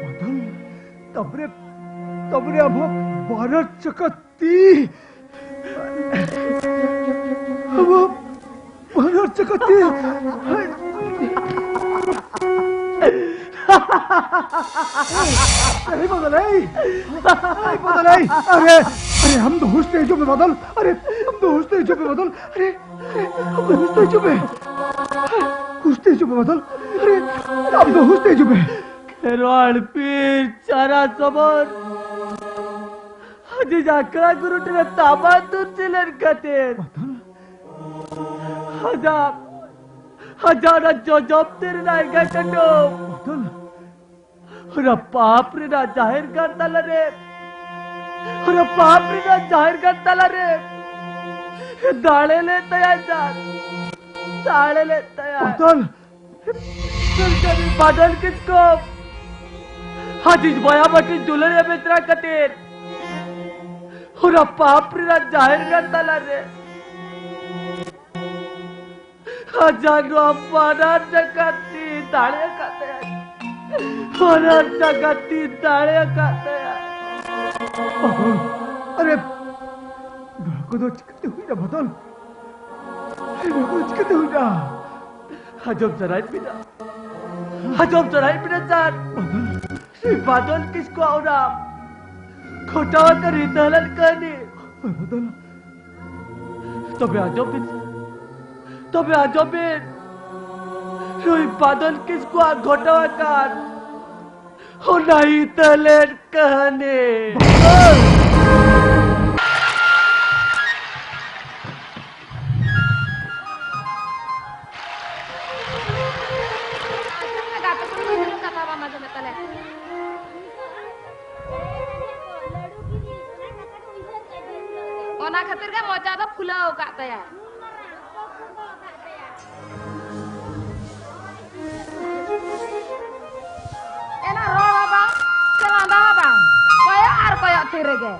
ᱵᱟᱫᱚᱞ, ᱛᱟᱯᱚᱨᱮ, ᱛᱟᱯᱚᱨᱮ ᱟᱵᱚ ᱵᱟᱨᱚ ᱪᱟᱠᱟ ᱛᱤ᱾ ᱟᱵᱚ ᱵᱟᱱᱟᱨ ᱪᱟᱠᱟᱛᱮ᱾ ᱟᱨᱮ ᱵᱟᱫᱚᱞ, ᱮᱭ! ᱮᱭ ᱵᱟᱫᱚᱞ, ᱮᱭ! ᱟᱨᱮ, ᱟᱨᱮ, ᱟᱢ ᱫᱚ ᱦᱩᱥ ᱛᱮ ᱦᱤᱡᱩᱜ ᱢᱮ ᱵᱟᱫᱚᱞ᱾ ᱟᱨᱮ, ᱟᱢ ᱫᱚ ᱦᱩᱥ ᱛᱮ ᱦᱤᱡᱩᱜ ᱢᱮ ᱵᱟᱫᱚᱞ᱾ ᱟᱨᱮ, ᱟᱢ ᱫᱚ ᱦᱩᱥ ᱛᱮ ᱦᱤᱡᱩᱜ ᱢᱮ᱾ ᱦᱩᱥ ᱛᱮ ᱦᱤᱡᱩᱜ ᱢᱮ ᱵᱟᱫᱚᱞ᱾ ᱟᱨᱮ, ᱟᱢ ᱫᱚ ᱦᱩᱥ ᱛᱮ ᱦᱤᱡᱩᱜ ᱢᱮ᱾ ᱠᱷᱮᱨᱣᱟᱲ ᱯᱤᱨ ᱪᱟᱨᱟ ᱥᱚᱵᱚᱨ ᱟᱹᱰᱤ ᱡᱟᱠᱲᱟ ᱜᱩᱨᱩ ᱴᱷᱮᱱ ᱛᱟᱢᱟ ᱛᱩᱨᱥᱤ ᱞᱮᱱ ᱠᱷᱟᱹᱛᱤᱨ ᱟᱡᱟᱜ, ᱟᱡᱟᱜ ᱚᱱᱟ ᱡᱚᱡᱚᱢ ᱛᱤ ᱨᱮᱱᱟᱜ ᱮᱸᱜᱟ ᱠᱟᱹᱴᱩᱵ, ᱚᱱᱟ ᱯᱟᱯ ᱨᱮᱱᱟᱜ ᱡᱟᱦᱮᱨ ᱜᱟᱲ ᱛᱟᱞᱟᱨᱮ, ᱚᱱᱟ ᱯᱟᱯ ᱨᱮᱱᱟᱜ ᱡᱟᱦᱮᱨ ᱜᱟᱲ ᱛᱟᱞᱟᱨᱮ ᱫᱟᱲᱮ ᱞᱮᱫ ᱛᱟᱭᱟ ᱡᱟᱱ, ᱫᱟᱲᱮ ᱞᱮᱫ ᱛᱟᱭᱟ᱾ ᱵᱟᱫᱚᱞ! ᱥᱚᱨᱠᱟᱨᱤ ᱵᱟᱫᱚᱞ ᱠᱤᱥᱠᱩ ᱟᱡᱤᱡ ᱵᱚᱭᱦᱟ ᱵᱟᱹᱴᱤ ᱫᱩᱞᱟᱹᱲᱤᱭᱟᱹ ᱢᱤᱛᱨᱟ ᱠᱷᱟᱹᱛᱤᱨ ᱚᱱᱟ ᱯᱟᱯ ᱨᱮᱱᱟᱜ ᱡᱟᱦᱮᱨ ᱜᱟᱲ ᱛᱟᱞᱟᱨᱮ ᱟᱡᱟᱜ ᱱᱚᱣᱟ ᱵᱟᱱᱟᱨ ᱡᱟᱸᱜᱟ ᱛᱤ ᱫᱟᱲᱮ ᱟᱠᱟᱫ ᱛᱟᱭᱟ᱾ ᱵᱟᱱᱟᱨ ᱡᱟᱸᱜᱟ ᱛᱤ ᱫᱟᱲᱮ ᱟᱠᱟᱫ ᱛᱟᱭᱟ᱾ ᱟᱨᱮ, ᱱᱚᱣᱟ ᱠᱚᱫᱚ ᱪᱤᱠᱟᱹᱛᱮ ᱦᱩᱭᱱᱟ ᱵᱟᱫᱚᱞ? ᱱᱚᱣᱟ ᱠᱚᱫᱚ ᱪᱤᱠᱟᱹᱛᱮ ᱦᱩᱭᱱᱟ? ᱟᱸᱡᱚᱢ ᱥᱟᱱᱟᱭᱮᱫ ᱵᱤᱱᱟ? ᱟᱸᱡᱚᱢ ᱥᱟᱱᱟᱭᱮᱫ ᱵᱤᱱᱟ ᱥᱟᱨ? ᱥᱨᱤ ᱵᱟᱫᱚᱞ ᱠᱤᱥᱠᱩᱣᱟᱜ ᱚᱱᱟ ᱜᱷᱚᱴᱟᱣ ᱟᱠᱟᱱ ᱦᱤᱛᱟᱹᱞᱟᱱ ᱠᱟᱹᱦᱱᱤ᱾ ᱵᱟᱫᱚᱞ, ᱛᱚᱵᱮ ᱟᱸᱡᱚᱢ ᱵᱤᱱ, ᱛᱚᱵᱮ ᱟᱸᱡᱚᱢ ᱵᱤᱱ, ᱱᱩᱭ ᱵᱟᱫᱚᱞ ᱠᱤᱥᱠᱩᱣᱟᱜ ᱜᱷᱚᱴᱟᱣ ᱟᱠᱟᱱ ᱚᱱᱟ ᱦᱤᱛᱟᱹᱞᱮᱱ ᱠᱟᱹᱦᱱᱤ᱾ ᱟᱸᱡᱚᱢ ᱢᱮ, ᱜᱟᱛᱮ ᱠᱩᱲᱤ ᱜᱤᱫᱽᱨᱟᱹ ᱠᱟᱛᱷᱟ ᱵᱟᱢ ᱟᱸᱡᱚᱢᱮᱫ ᱛᱟᱞᱮ᱾ ᱚᱱᱟ ᱠᱷᱟᱹᱛᱤᱨ ᱜᱮ ᱢᱚᱪᱟ ᱫᱚ ᱯᱷᱩᱞᱟᱹᱣ ᱟᱠᱟᱫ ᱛᱟᱭᱟ᱾ ᱮᱱᱟ ᱨᱚᱲ ᱦᱚᱸ ᱵᱟᱝ, ᱥᱮ ᱞᱟᱸᱫᱟ ᱦᱚᱸ ᱵᱟᱝ, ᱠᱚᱭᱚᱜ ᱟᱨ ᱠᱚᱭᱚᱜ ᱛᱷᱤᱨ ᱨᱮᱜᱮ᱾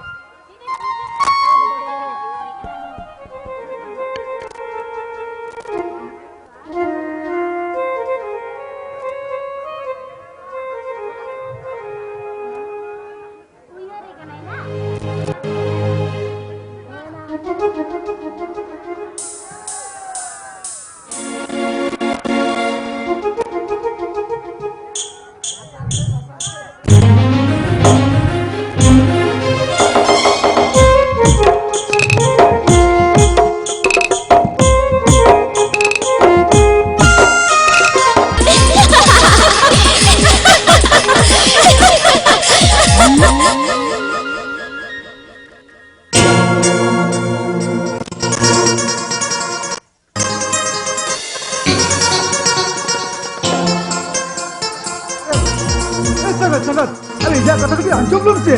ᱟᱨᱮ, ᱤᱧᱟᱹᱜ ᱠᱟᱛᱷᱟ ᱠᱟᱹᱴᱤᱡ ᱟᱸᱡᱚᱢ ᱞᱮᱢ ᱥᱮ᱾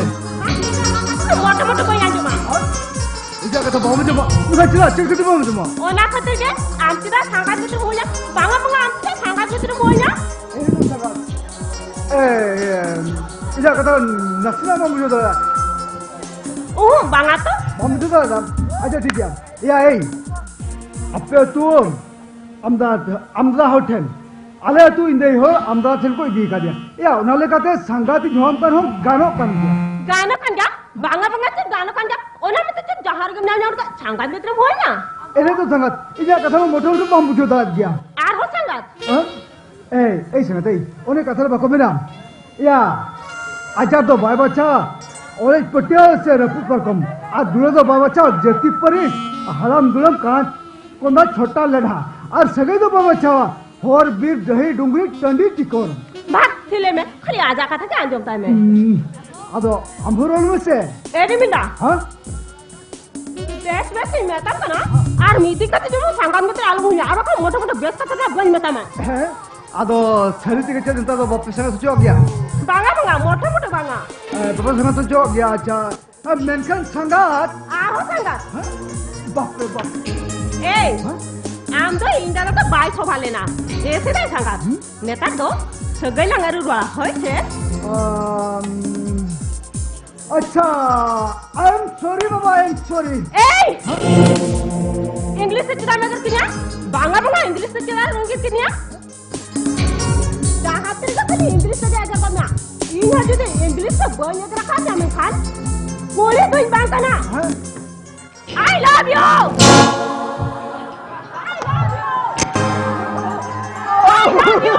ᱢᱚᱴᱟ ᱢᱚᱴᱟ ᱵᱟᱹᱧ ᱟᱸᱡᱚᱢᱟ᱾ ᱤᱧᱟᱹᱜ ᱠᱟᱛᱷᱟ ᱵᱟᱢ ᱟᱸᱡᱚᱢᱟ? ᱚᱱᱟ ᱪᱮᱫᱟᱜ, ᱪᱮᱫ ᱠᱷᱟᱹᱛᱤᱨ ᱵᱟᱢ ᱟᱸᱡᱚᱢᱟ? ᱚᱱᱟ ᱠᱷᱟᱹᱛᱤᱨ ᱜᱮ ᱟᱢ ᱪᱮᱫᱟᱜ ᱥᱟᱸᱜᱟᱛ ᱜᱤᱫᱽᱨᱟᱹᱢ ᱦᱩᱭᱟ? ᱵᱟᱝᱟ, ᱵᱟᱝᱟ, ᱟᱢ ᱪᱮᱫᱟᱜ ᱥᱟᱸᱜᱟᱛ ᱜᱤᱫᱽᱨᱟᱹᱢ ᱦᱩᱭᱟ? ᱮ, ᱮ, ᱤᱧᱟᱹᱜ ᱠᱟᱛᱷᱟ ᱱᱟᱥᱮᱱᱟᱜ ᱵᱟᱢ ᱵᱩᱡᱷᱟᱹᱣ ᱫᱟᱲᱮᱭᱟᱜᱼᱟ? ᱩᱦᱩᱸ, ᱵᱟᱝᱟ ᱛᱚ᱾ ᱵᱟᱢ ᱵᱩᱡᱷᱟᱹᱣ ᱫᱟᱲᱮᱭᱟᱜᱼᱟ? ᱟᱪᱪᱷᱟ, ᱴᱷᱤᱠ ᱜᱮᱭᱟ᱾ ᱮᱭᱟ, ᱮᱭ, ᱟᱯᱮ ᱟᱹᱛᱩ ᱟᱢᱫᱟ, ᱟᱢᱫᱟ ᱦᱚᱲ ᱴᱷᱮᱱ, ᱟᱞᱮ ᱟᱹᱛᱩ ᱤᱧ ᱫᱟᱹᱭ ᱦᱚᱲ ᱟᱢᱫᱟ ᱴᱷᱮᱱ ᱠᱚ ᱤᱫᱤ ᱠᱟᱫᱮᱭᱟ᱾ ᱮᱭᱟ, ᱚᱱᱟ ᱞᱮᱠᱟᱛᱮ ᱥᱟᱸᱜᱟᱛᱤᱧ ᱦᱚᱦᱚᱣᱟᱢ ᱠᱟᱱ ᱨᱮᱦᱚᱸ ᱜᱟᱱᱚᱜ ᱠᱟᱱ ᱜᱮᱭᱟ᱾ ᱜᱟᱱᱚᱜ ᱠᱟᱱ ᱜᱮᱭᱟ? ᱵᱟᱝᱟ, ᱵᱟᱝᱟ, ᱪᱮᱫ ᱜᱟᱱᱚᱜ ᱠᱟᱱ ᱜᱮᱭᱟ? ᱚᱱᱟ ᱢᱮᱱᱛᱮ ᱪᱮᱫ ᱡᱟᱦᱟᱸ ᱨᱮᱜᱮᱢ ᱧᱟᱢ ᱧᱟᱢ ᱞᱮᱠᱷᱟᱱ ᱥᱟᱸᱜᱟᱛ ᱜᱤᱫᱽᱨᱟᱹᱢ ᱦᱩᱭᱱᱟ? ᱮᱱᱮ ᱫᱚ ᱥᱟᱸᱜᱟᱛ, ᱤᱧᱟᱹᱜ ᱠᱟᱛᱷᱟ ᱢᱟ ᱢᱚᱴᱷᱮ ᱢᱚᱴᱷᱮ ᱵᱟᱢ ᱵᱩᱡᱷᱟᱹᱣ ᱫᱟᱲᱮᱭᱟᱜ ᱜᱮᱭᱟ᱾ ᱟᱨᱦᱚᱸ ᱥᱟᱸᱜᱟᱛ? ᱦᱮᱸ? ᱮᱭ, ᱮᱭ ᱥᱟᱸᱜᱟᱛ, ᱮᱭ, ᱚᱱᱮ ᱠᱟᱛᱷᱟ ᱨᱮ ᱵᱟᱠᱚ ᱢᱮᱱᱟ, ᱮᱭᱟ, ᱟᱡᱟᱨ ᱫᱚ ᱵᱟᱭ ᱵᱟᱪᱷᱟᱣᱟ ᱚᱲᱮᱡ ᱯᱟᱹᱴᱭᱟᱹ ᱥᱮ ᱨᱟᱹᱯᱩᱫ ᱯᱟᱨᱠᱚᱢ, ᱟᱨ ᱫᱩᱞᱟᱹᱲ ᱫᱚ ᱵᱟᱭ ᱵᱟᱪᱷᱟᱣᱟ ᱡᱟᱹᱛᱤ ᱯᱟᱹᱨᱤᱥ, ᱦᱟᱲᱟᱢ ᱫᱩᱲᱩᱢ ᱠᱟᱸᱛ ᱠᱚᱸᱫᱟ ᱪᱷᱚᱴᱟ ᱞᱮᱰᱷᱟ, ᱟᱨ ᱥᱟᱹᱜᱟᱹᱭ ᱫᱚ ᱵᱟᱭ ᱵᱟᱪᱷᱟᱣᱟ ᱦᱚᱨ ᱵᱤᱨ ᱰᱟᱹᱦᱤ ᱰᱩᱝᱨᱤ ᱴᱟᱺᱰᱤ ᱴᱤᱠᱚᱨ᱾ ᱵᱟᱫ ᱛᱷᱤᱞᱮ ᱢᱮ, ᱠᱷᱟᱹᱞᱤ ᱟᱡᱟᱜ ᱠᱟᱛᱷᱟ ᱜᱮ ᱟᱸᱡᱚᱢ ᱛᱟᱭ ᱢᱮ᱾ ᱦᱩᱸ, ᱟᱫᱚ ᱟᱢ ᱦᱚᱸ ᱨᱚᱲ ᱢᱮᱥᱮ᱾ ᱮ ᱨᱤᱢᱤᱞ ᱫᱟ᱾ ᱦᱮᱸ? ᱵᱮᱥ ᱵᱮᱥ ᱤᱧ ᱢᱮᱛᱟᱢ ᱠᱟᱱᱟ, ᱟᱨ ᱢᱤᱫ ᱫᱤᱱ ᱠᱟᱛᱮ ᱡᱮᱢᱚᱱ ᱥᱟᱸᱜᱟᱛ ᱢᱮᱛᱮ ᱟᱞᱚᱢ ᱦᱩᱭᱟ, ᱟᱨ ᱵᱟᱠᱷᱟᱱ ᱢᱚᱴᱟ ᱢᱚᱴᱟ ᱵᱮᱥ ᱠᱟᱛᱷᱟ ᱫᱚ ᱵᱟᱹᱧ ᱢᱮᱛᱟᱢᱟ᱾ ᱦᱮᱸ? ᱟᱫᱚ ᱥᱟᱹᱨᱤ ᱛᱮᱜᱮ ᱪᱮᱫ ᱱᱮᱛᱟᱨ ᱫᱚ ᱵᱟᱯᱮ ᱥᱟᱸᱜᱟᱛ ᱦᱚᱪᱚᱣᱟᱜ ᱜᱮᱭᱟ? ᱵᱟᱝᱟ, ᱵᱟᱝᱟ, ᱢᱚᱴᱟ ᱢᱚᱴᱟ ᱵᱟᱝᱟ᱾ ᱮ, ᱵᱟᱯᱮ ᱥᱟᱸᱜᱟᱛ ᱦᱚᱪᱚᱣᱟᱜ ᱜᱮᱭᱟ, ᱟᱪᱪᱷᱟ᱾ ᱮ, ᱢᱮᱱᱠᱷᱟᱱ ᱥᱟᱸᱜᱟᱛ᱾ ᱟᱨᱦᱚᱸ ᱥᱟᱸᱜᱟᱛ? ᱦᱮᱸ? ᱵᱟᱯ ᱨᱮ ᱵᱟᱯ᱾ ᱮᱭ, ᱦᱮᱸ? ᱟᱢ ᱫᱚ ᱤᱧ ᱫᱟᱫᱟ ᱫᱚ ᱵᱟᱭ ᱥᱚᱵᱷᱟ ᱞᱮᱱᱟ᱾ ᱮ ᱥᱮᱫᱟᱭ ᱥᱟᱸᱜᱟᱛ᱾ ᱦᱩᱸ? ᱱᱮᱛᱟᱨ ᱫᱚ ᱥᱟᱹᱜᱟᱹᱭ ᱞᱟᱝ ᱟᱹᱨᱩ ᱨᱩᱣᱟᱹᱲᱟ, ᱦᱳᱭ ᱥᱮ? ᱟᱢ, ᱟᱪᱪᱷᱟ, I am sorry ᱵᱟᱵᱟ, I am sorry᱾ ᱮᱭ! ᱤᱝᱞᱤᱥ ᱛᱮ ᱪᱮᱫᱟᱜ ᱮᱢ ᱮᱜᱮᱨ ᱠᱤᱧᱟ? ᱵᱟᱝᱟ, ᱵᱟᱝᱟ, ᱤᱝᱞᱤᱥ ᱛᱮ ᱪᱮᱫᱟᱜ ᱮᱢ ᱮᱜᱮᱨ ᱠᱤᱧᱟ? ᱡᱟᱦᱟᱸ ᱛᱤᱱ ᱨᱮᱜᱮ ᱠᱷᱟᱹᱞᱤ ᱤᱝᱞᱤᱥ ᱛᱮᱜᱮ ᱮᱜᱮᱨ ᱠᱟᱜ ᱢᱮᱭᱟ᱾ ᱤᱧ ᱦᱚᱸ ᱡᱩᱫᱤ ᱤᱝᱞᱤᱥ ᱛᱮ ᱵᱟᱹᱧ ᱮᱜᱮᱨ ᱟᱠᱟᱫ ᱢᱮᱭᱟ, ᱢᱮᱱᱠᱷᱟᱱ ᱠᱩᱲᱤ ᱫᱚᱧ ᱵᱟᱝ ᱠᱟᱱᱟ᱾ ᱦᱮᱸ? I love you! I love you! I love you!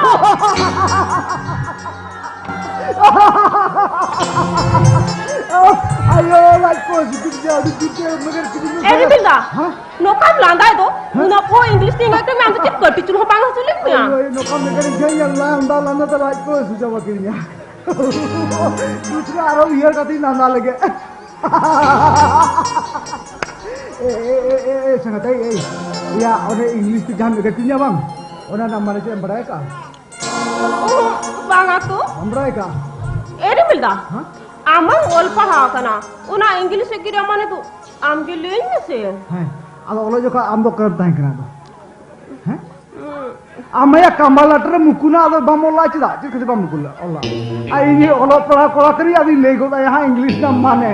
ᱟᱭᱳ, ᱞᱟᱡ ᱠᱚ ᱦᱟᱹᱥᱩ ᱠᱤᱫᱤᱧᱟ, ᱟᱹᱰᱤ ᱡᱳᱨ ᱛᱮ ᱢᱮᱜᱮᱨ ᱠᱤᱫᱤᱧᱟ᱾ ᱮ ᱨᱤᱢᱤᱞ ᱫᱟ, ᱦᱮᱸ? ᱱᱚᱝᱠᱟᱢ ᱞᱟᱸᱫᱟᱭ ᱫᱚ, ᱦᱮᱸ? ᱚᱱᱟ ᱯᱚ ᱤᱝᱞᱤᱥ ᱛᱮ ᱮᱸᱜᱮᱞ ᱛᱮ ᱢᱮ, ᱟᱢ ᱫᱚ ᱪᱮᱫ ᱠᱟᱹᱴᱤᱡ ᱪᱩᱞᱩᱝ ᱦᱚᱸ ᱵᱟᱝ ᱦᱟᱹᱥᱩ ᱞᱮᱫ ᱢᱮᱭᱟ? ᱳᱭ, ᱳᱭ, ᱱᱚᱝᱠᱟᱢ ᱢᱮᱜᱮᱨ ᱠᱤᱫᱤᱧᱟ, ᱞᱟᱸᱫᱟ, ᱞᱟᱸᱫᱟ ᱛᱮ ᱞᱟᱡ ᱠᱚ ᱦᱟᱹᱥᱩ ᱪᱟᱵᱟ ᱠᱤᱫᱤᱧᱟ᱾ ᱫᱩᱥᱨᱟ ᱟᱨᱚ ᱩᱭᱦᱟᱹᱨ ᱠᱟᱛᱮᱧ ᱞᱟᱸᱫᱟ ᱞᱮᱜᱮ᱾ ᱮ, ᱮ, ᱮ, ᱮ, ᱮ, ᱥᱟᱸᱜᱟᱛᱮ, ᱮ, ᱮ, ᱭᱟ, ᱚᱱᱮ ᱤᱝᱞᱤᱥ ᱛᱮ ᱡᱟᱦᱟᱸᱢ ᱢᱮᱛᱟᱫᱤᱧᱟ ᱵᱟᱝ, ᱚᱱᱟ ᱨᱮᱱᱟᱜ ᱢᱟᱱᱮ ᱪᱮᱫ ᱮᱢ ᱵᱟᱲᱟᱭ ᱟᱠᱟᱜᱼᱟ? ᱩᱸᱦᱩᱸ, ᱵᱟᱝᱟ ᱛᱚ᱾ ᱵᱟᱢ ᱵᱟᱲᱟᱭ ᱟᱠᱟᱜᱼᱟ? ᱮᱨᱮ ᱫᱟ, ᱦᱮᱸ? ᱟᱢ ᱢᱟᱢ ᱚᱞ ᱯᱟᱲᱦᱟᱣ ᱟᱠᱟᱱᱟ, ᱚᱱᱟ ᱤᱝᱞᱤᱥ ᱮ ᱜᱨᱟᱢᱟᱨ ᱫᱚ ᱟᱢ ᱜᱮ ᱞᱟᱹᱭᱟᱹᱧ ᱢᱮᱥᱮ᱾ ᱦᱮᱸ, ᱟᱫᱚ ᱚᱞᱚᱜ ᱡᱚᱠᱷᱚᱱ ᱟᱢ ᱫᱚ ᱚᱠᱟᱨᱮᱢ ᱛᱟᱦᱮᱸ ᱠᱟᱱᱟ ᱟᱫᱚ? ᱦᱮᱸ? ᱦᱩᱸ᱾ ᱟᱢ ᱢᱟᱭᱟ ᱠᱟᱢᱵᱟ ᱞᱟᱴ ᱨᱮ ᱢᱩᱠᱩᱱᱟ, ᱟᱫᱚ ᱵᱟᱢ ᱚᱞ ᱞᱟᱜᱼᱟ ᱪᱮᱫᱟᱜ? ᱪᱮᱫ ᱠᱷᱟᱹᱛᱤᱨ ᱵᱟᱢ ᱚᱞ ᱞᱟᱜᱼᱟ? ᱟᱨ ᱤᱧ ᱚᱞᱚᱜ ᱯᱟᱲᱦᱟᱣ ᱠᱚᱲᱟ ᱠᱟᱹᱱᱟᱹᱧ, ᱟᱫᱚᱧ ᱞᱟᱹᱭ ᱜᱚᱫ ᱟᱭᱟ ᱦᱟᱸᱜ ᱤᱝᱞᱤᱥ ᱨᱮᱱᱟᱜ ᱢᱟᱱᱮ᱾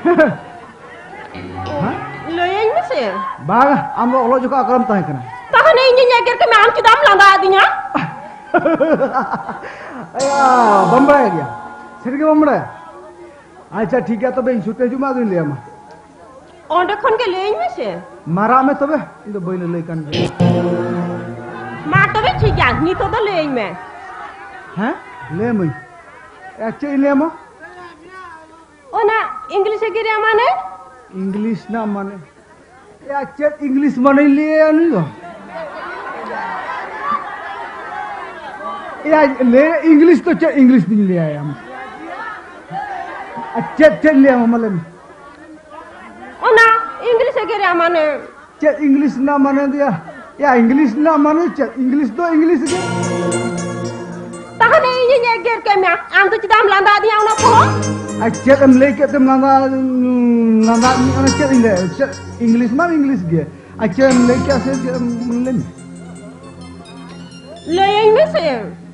ᱦᱮᱸ? ᱞᱟᱹᱭᱟᱹᱧ ᱢᱮᱥᱮ᱾ ᱵᱟᱝ, ᱟᱢ ᱫᱚ ᱚᱞᱚᱜ ᱡᱚᱠᱷᱚᱱ ᱚᱠᱟᱨᱮᱢ ᱛᱟᱦᱮᱸ ᱠᱟᱱᱟ? ᱛᱟᱦᱚᱞᱮ ᱤᱧᱤᱧ ᱮᱜᱮᱨ ᱠᱮᱫ ᱢᱮᱭᱟ, ᱟᱢ ᱪᱮᱫᱟᱜ ᱮᱢ ᱞᱟᱸᱫᱟ ᱟᱹᱫᱤᱧᱟ? ᱮᱭᱟ, ᱵᱟᱢ ᱵᱟᱲᱟᱭ ᱜᱮᱭᱟ? ᱥᱟᱹᱨᱤ ᱜᱮ ᱵᱟᱢ ᱵᱟᱲᱟᱭᱟ? ᱟᱪᱪᱷᱟ, ᱴᱷᱤᱠ ᱜᱮᱭᱟ, ᱛᱚᱵᱮ ᱤᱧ ᱥᱩᱨ ᱛᱮ ᱦᱤᱡᱩᱜ ᱢᱮ, ᱟᱫᱚᱧ ᱞᱟᱹᱭ ᱟᱢᱟ᱾ ᱚᱸᱰᱮ ᱠᱷᱚᱱ ᱜᱮ ᱞᱟᱹᱭᱟᱹᱧ ᱢᱮᱥᱮ᱾ ᱢᱟᱨᱟᱜ ᱢᱮ ᱛᱚᱵᱮ, ᱤᱧ ᱫᱚ ᱵᱟᱹᱧ ᱞᱟᱹᱞᱟᱹᱭ ᱠᱟᱱ ᱜᱮᱭᱟ᱾ ᱢᱟ ᱛᱚᱵᱮ ᱴᱷᱤᱠ ᱜᱮᱭᱟ, ᱱᱤᱛᱚᱜ ᱫᱚ ᱞᱟᱹᱭᱟᱹᱧ ᱢᱮ᱾ ᱦᱮᱸ, ᱞᱟᱹᱭ ᱟᱹᱢᱟᱹᱧ᱾ ᱮ, ᱪᱮᱫ ᱤᱧ ᱞᱟᱹᱭ ᱟᱢᱟ? ᱚᱱᱟ ᱤᱝᱞᱤᱥ ᱮ ᱜᱨᱟᱢᱟᱨ ᱢᱟᱱᱮ? ᱤᱝᱞᱤᱥ ᱨᱮᱱᱟᱜ ᱢᱟᱱᱮ? ᱮᱭᱟ, ᱪᱮᱫ ᱤᱝᱞᱤᱥ ᱢᱟᱱᱮᱧ ᱞᱟᱹᱭ ᱟᱭᱟ ᱱᱩᱭ ᱫᱚ? ᱮᱭᱟ, ᱞᱟᱹᱭ ᱤᱝᱞᱤᱥ ᱫᱚ ᱪᱮᱫ ᱤᱝᱞᱤᱥ ᱫᱚᱧ ᱞᱟᱹᱭ ᱟᱭᱟ? ᱟᱨ ᱪᱮᱫ, ᱪᱮᱫ ᱤᱧ ᱞᱟᱹᱭ ᱟᱢᱟ, ᱢᱟ ᱞᱟᱹᱭ ᱢᱮ᱾ ᱚᱱᱟ ᱤᱝᱞᱤᱥ ᱮ ᱜᱨᱟᱢᱟᱨ ᱢᱟᱱᱮ? ᱪᱮᱫ ᱤᱝᱞᱤᱥ ᱨᱮᱱᱟᱜ ᱢᱟᱱᱮ ᱫᱚᱭᱟ? ᱭᱟ, ᱤᱝᱞᱤᱥ ᱨᱮᱱᱟᱜ ᱢᱟᱱᱮ ᱪᱮᱫ? ᱤᱝᱞᱤᱥ ᱫᱚ ᱤᱝᱞᱤᱥ ᱜᱮ᱾ ᱛᱟᱦᱚᱞᱮ ᱤᱧᱤᱧ ᱮᱜᱮᱨ ᱠᱮᱫ ᱢᱮᱭᱟ, ᱟᱢ ᱫᱚ ᱪᱮᱫᱟᱜ ᱮᱢ ᱞᱟᱸᱫᱟ ᱟᱹᱫᱤᱧᱟ ᱚᱱᱟ ᱠᱚᱦᱚᱸ? ᱟᱨ ᱪᱮᱫ ᱮᱢ ᱞᱟᱹᱭ ᱠᱮᱫ ᱛᱮᱢ ᱞᱟᱸᱫᱟ, ᱞᱟᱸᱫᱟ ᱟᱹᱫᱤᱧᱟ? ᱚᱱᱟ ᱪᱮᱫ ᱤᱧ ᱞᱟᱹᱭᱟ? ᱪᱮᱫ ᱤᱝᱞᱤᱥ ᱢᱟ ᱤᱝᱞᱤᱥ ᱜᱮ᱾ ᱟᱨ ᱪᱮᱫ ᱮᱢ ᱞᱟᱹᱭ ᱠᱮᱫᱟ ᱥᱮ ᱪᱮᱫ ᱮᱢ ᱞᱟᱹᱭ ᱢᱮ? ᱞᱟᱹᱭᱟᱹᱧ ᱢᱮᱥᱮ᱾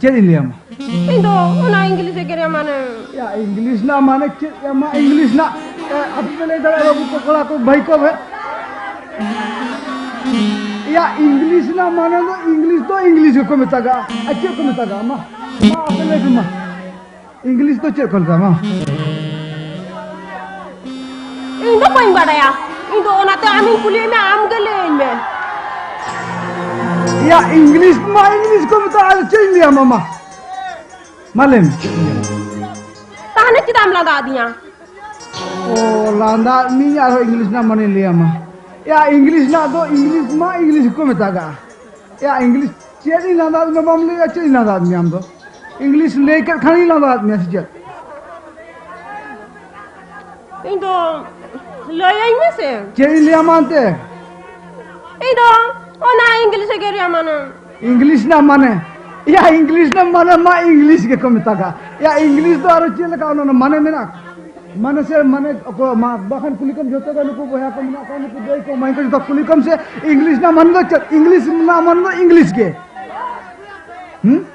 ᱪᱮᱫ ᱤᱧ ᱞᱟᱹᱭ ᱟᱢᱟ? ᱤᱧ ᱫᱚ ᱚᱱᱟ ᱤᱝᱞᱤᱥ ᱮ ᱜᱨᱟᱢᱟᱨ ᱢᱟᱱᱮ᱾ ᱭᱟ, ᱤᱝᱞᱤᱥ ᱨᱮᱱᱟᱜ ᱢᱟᱱᱮ ᱪᱮᱫ ᱭᱟ? ᱢᱟ ᱤᱝᱞᱤᱥ ᱨᱮᱱᱟᱜ, ᱮ, ᱟᱯᱮ ᱯᱮ ᱞᱟᱹᱭ ᱫᱟᱲᱮᱭᱟᱜᱼᱟ, ᱵᱟᱹᱵᱩ ᱠᱚ, ᱠᱚᱲᱟ ᱠᱚ, ᱵᱷᱟᱹᱭ ᱠᱚ, ᱵᱷᱟᱹᱭ᱾ ᱭᱟ, ᱤᱝᱞᱤᱥ ᱨᱮᱱᱟᱜ ᱢᱟᱱᱮ ᱫᱚ ᱤᱝᱞᱤᱥ ᱫᱚ ᱤᱝᱞᱤᱥ ᱜᱮᱠᱚ ᱢᱮᱛᱟᱜᱟᱜᱼᱟ᱾ ᱟᱨ ᱪᱮᱫ ᱠᱚ ᱢᱮᱛᱟᱜᱟᱜᱼᱟ? ᱢᱟ, ᱢᱟ ᱟᱯᱮ ᱞᱟᱹᱭ ᱯᱮ ᱢᱟ᱾ ᱤᱝᱞᱤᱥ ᱫᱚ ᱪᱮᱫ ᱠᱚ ᱢᱮᱛᱟᱜᱼᱟ? ᱢᱟ᱾ ᱤᱧ ᱫᱚ ᱵᱟᱹᱧ ᱵᱟᱰᱟᱭᱟ᱾ ᱤᱧ ᱫᱚ ᱚᱱᱟᱛᱮ ᱟᱢᱤᱧ ᱠᱩᱞᱤᱭᱮᱫ ᱢᱮᱭᱟ, ᱟᱢ ᱜᱮ ᱞᱟᱹᱭᱟᱹᱧ ᱢᱮ᱾ ᱭᱟ, ᱤᱝᱞᱤᱥ ᱢᱟ ᱤᱝᱞᱤᱥ ᱠᱚ ᱢᱮᱛᱟᱜᱼᱟ, ᱟᱫᱚ ᱪᱮᱫ ᱤᱧ ᱞᱟᱹᱭ ᱟᱢᱟ? ᱢᱟ᱾ ᱢᱟ ᱞᱟᱹᱭ ᱢᱮ, ᱪᱮᱫ ᱤᱧ ᱞᱟᱹᱭ ᱟᱢᱟ? ᱛᱟᱦᱞᱮ ᱪᱮᱫᱟᱜ ᱮᱢ ᱞᱟᱸᱫᱟ ᱟᱫᱤᱧᱟ? ᱚ, ᱞᱟᱸᱫᱟ ᱟᱫ ᱢᱤᱭᱟᱹᱧ, ᱟᱨᱦᱚᱸ ᱤᱝᱞᱤᱥ ᱨᱮᱱᱟᱜ ᱢᱟᱱᱮᱧ ᱞᱟᱹᱭ ᱟᱢᱟ᱾ ᱭᱟ, ᱤᱝᱞᱤᱥ ᱨᱮᱱᱟᱜ ᱫᱚ ᱤᱝᱞᱤᱥ ᱢᱟ ᱤᱝᱞᱤᱥ ᱜᱮᱠᱚ ᱢᱮᱛᱟᱜᱟᱜᱼᱟ᱾ ᱭᱟ, ᱤᱝᱞᱤᱥ ᱪᱮᱫ ᱤᱧ ᱞᱟᱸᱫᱟ ᱟᱫ ᱢᱮᱭᱟ ᱵᱟᱢ ᱞᱟᱹᱭᱟ? ᱪᱮᱫ ᱤᱧ ᱞᱟᱸᱫᱟ ᱟᱫ ᱢᱮᱭᱟ ᱟᱢ ᱫᱚ? ᱤᱝᱞᱤᱥ ᱞᱟᱹᱭ ᱠᱮᱫ ᱠᱷᱟᱱᱤᱧ ᱞᱟᱸᱫᱟ ᱟᱫ ᱢᱮᱭᱟ ᱥᱮ ᱪᱮᱫ? ᱤᱧ ᱫᱚ ᱞᱟᱹᱭᱟᱹᱧ ᱢᱮᱥᱮ᱾ ᱪᱮᱫ ᱤᱧ ᱞᱟᱹᱭᱟᱢᱟ ᱮᱱᱛᱮ? ᱤᱧ ᱫᱚ ᱚᱱᱟ ᱤᱝᱞᱤᱥ ᱮ ᱜᱮᱨ ᱢᱟᱱᱮ᱾ ᱤᱝᱞᱤᱥ ᱨᱮᱱᱟᱜ ᱢᱟᱱᱮ? ᱭᱟ, ᱤᱝᱞᱤᱥ ᱨᱮᱱᱟᱜ ᱢᱟᱱᱮ ᱢᱟ ᱤᱝᱞᱤᱥ ᱜᱮᱠᱚ ᱢᱮᱛᱟᱜᱼᱟ᱾ ᱭᱟ, ᱤᱝᱞᱤᱥ ᱫᱚ ᱟᱨᱚ ᱪᱮᱫ ᱞᱮᱠᱟ ᱚᱱᱟ ᱢᱟᱱᱮ ᱢᱮᱱᱟᱜᱼᱟ? ᱢᱟᱱᱮ ᱥᱮ ᱢᱟᱱᱮ ᱚᱠᱚᱭ ᱢᱟ ᱵᱟᱠᱷᱟᱱ ᱠᱩᱞᱤ ᱠᱚᱢ, ᱡᱚᱛᱚ ᱜᱮ ᱱᱩᱠᱩ ᱵᱚᱭᱦᱟ ᱠᱚ ᱢᱮᱱᱟᱜ ᱠᱚᱣᱟ, ᱱᱩᱠᱩ ᱫᱟᱹᱭ ᱠᱚ ᱢᱟᱹᱭ ᱠᱚ ᱡᱚᱛᱚ ᱠᱩᱞᱤ ᱠᱚᱢ ᱥᱮ, ᱤᱝᱞᱤᱥ ᱨᱮᱱᱟᱜ ᱢᱟᱱᱮ ᱫᱚ ᱪᱮᱫ? ᱤᱝᱞᱤᱥ ᱨᱮᱱᱟᱜ ᱢᱟᱱᱮ ᱫᱚ ᱤᱝᱞᱤᱥ ᱜᱮ᱾ ᱦᱩᱸ?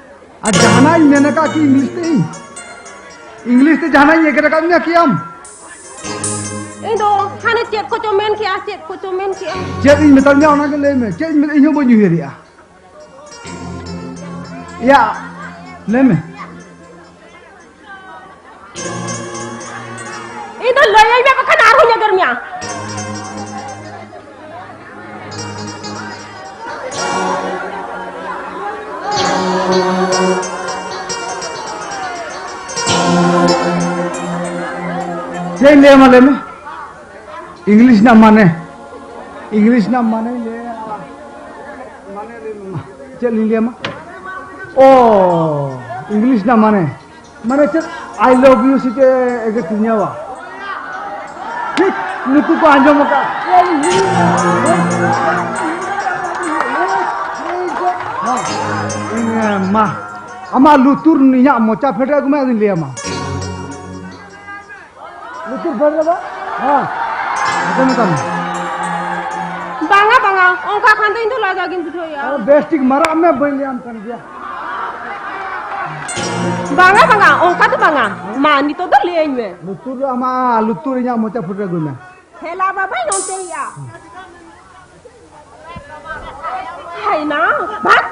ᱟᱨ ᱡᱟᱦᱟᱱᱟᱜ ᱤᱧ ᱢᱮᱱ ᱟᱠᱟᱫ ᱠᱤ ᱤᱝᱞᱤᱥ ᱛᱮ ᱤᱧ? ᱤᱝᱞᱤᱥ ᱛᱮ ᱡᱟᱦᱟᱱᱟᱜ ᱤᱧ ᱮᱜᱮᱨ ᱟᱠᱟᱫ ᱢᱮᱭᱟ ᱠᱤ ᱟᱢ? ᱤᱧ ᱫᱚ ᱦᱟᱱᱮ ᱪᱮᱫ ᱠᱚᱪᱚ ᱢᱮᱱ ᱠᱮᱜᱼᱟ, ᱪᱮᱫ ᱠᱚᱪᱚ ᱢᱮᱱ ᱠᱮᱜᱼᱟ᱾ ᱪᱮᱫ ᱤᱧ ᱢᱮᱛᱟᱫ ᱢᱮᱭᱟ ᱚᱱᱟ ᱜᱮ ᱞᱟᱹᱭ ᱢᱮ᱾ ᱪᱮᱫ ᱤᱧ ᱢᱮᱱ, ᱤᱧ ᱦᱚᱸ ᱵᱟᱹᱧ ᱩᱭᱦᱟᱹᱨᱮᱜᱼᱟ᱾ ᱭᱟ, ᱞᱟᱹᱭ ᱢᱮ᱾ ᱤᱧ ᱫᱚ ᱞᱟᱹᱭᱟᱹᱧ ᱢᱮ, ᱵᱟᱠᱷᱟᱱ ᱟᱨᱦᱚᱸᱧ ᱮᱜᱮᱨ ᱢᱮᱭᱟ᱾ ᱪᱮᱫ ᱤᱧ ᱞᱟᱹᱭ ᱟᱢᱟ, ᱞᱟᱹᱭ ᱢᱮ? ᱤᱝᱞᱤᱥ ᱨᱮᱱᱟᱜ ᱢᱟᱱᱮ, ᱤᱝᱞᱤᱥ ᱨᱮᱱᱟᱜ ᱢᱟᱱᱮ ᱞᱟᱹᱭᱟ, ᱢᱟᱱᱮ ᱞᱟᱹᱭ ᱢᱮ ᱢᱟ᱾ ᱪᱮᱫ ᱞᱤᱧ ᱞᱟᱹᱭ ᱟᱢᱟ? ᱚ, ᱤᱝᱞᱤᱥ ᱨᱮᱱᱟᱜ ᱢᱟᱱᱮ, ᱢᱟᱱᱮ ᱪᱮᱫ? I love you ᱥᱮ ᱪᱮᱫ ᱮ ᱠᱟᱹᱛᱤᱧᱟ ᱵᱟ? ᱴᱷᱤᱠ, ᱱᱩᱠᱩ ᱠᱚ ᱟᱸᱡᱚᱢ ᱟᱠᱟᱫ᱾ ᱢᱟ, ᱟᱢᱟᱜ ᱞᱩᱛᱩᱨ ᱤᱧᱟᱹᱜ ᱢᱚᱪᱟ ᱯᱷᱮᱰ ᱨᱮ ᱟᱹᱜᱩ ᱢᱮ, ᱟᱫᱚᱧ ᱞᱟᱹᱭ ᱟᱢᱟ᱾ ᱞᱩᱛᱩᱨ ᱯᱷᱮᱰ ᱨᱮ ᱵᱟ? ᱦᱮᱸ᱾ ᱟᱸᱡᱚᱢ ᱢᱮᱛᱟᱢ᱾ ᱵᱟᱝᱟ, ᱵᱟᱝᱟ, ᱚᱱᱠᱟ ᱠᱷᱟᱱ ᱫᱚ ᱤᱧ ᱫᱚ ᱞᱟᱡᱟᱣ ᱜᱤᱧ ᱵᱩᱡᱷᱟᱹᱣᱮᱫᱼᱟ᱾ ᱟᱨ ᱵᱮᱥ ᱴᱷᱤᱠ ᱢᱟᱨᱟᱜ ᱢᱮ, ᱵᱟᱹᱧ ᱞᱟᱹᱭᱟᱢ ᱠᱟᱱ ᱜᱮᱭᱟ᱾ ᱵᱟᱝᱟ, ᱵᱟᱝᱟ, ᱚᱱᱠᱟ ᱫᱚ ᱵᱟᱝᱟ᱾ ᱢᱟ, ᱱᱤᱛᱚᱜ ᱫᱚ ᱞᱟᱹᱭᱟᱹᱧ ᱢᱮ᱾ ᱞᱩᱛᱩᱨ ᱨᱮ ᱟᱢᱟᱜ, ᱞᱩᱛᱩᱨ ᱤᱧᱟᱹᱜ ᱢᱚᱪᱟ ᱯᱷᱩᱴ ᱨᱮ ᱟᱹᱜᱩᱭ ᱢᱮ᱾ ᱦᱮᱞᱟ ᱵᱟᱵᱟᱧ ᱚᱱᱛᱮᱭᱟ᱾ ᱦᱟᱭᱱᱟ, ᱵᱷᱟᱜ᱾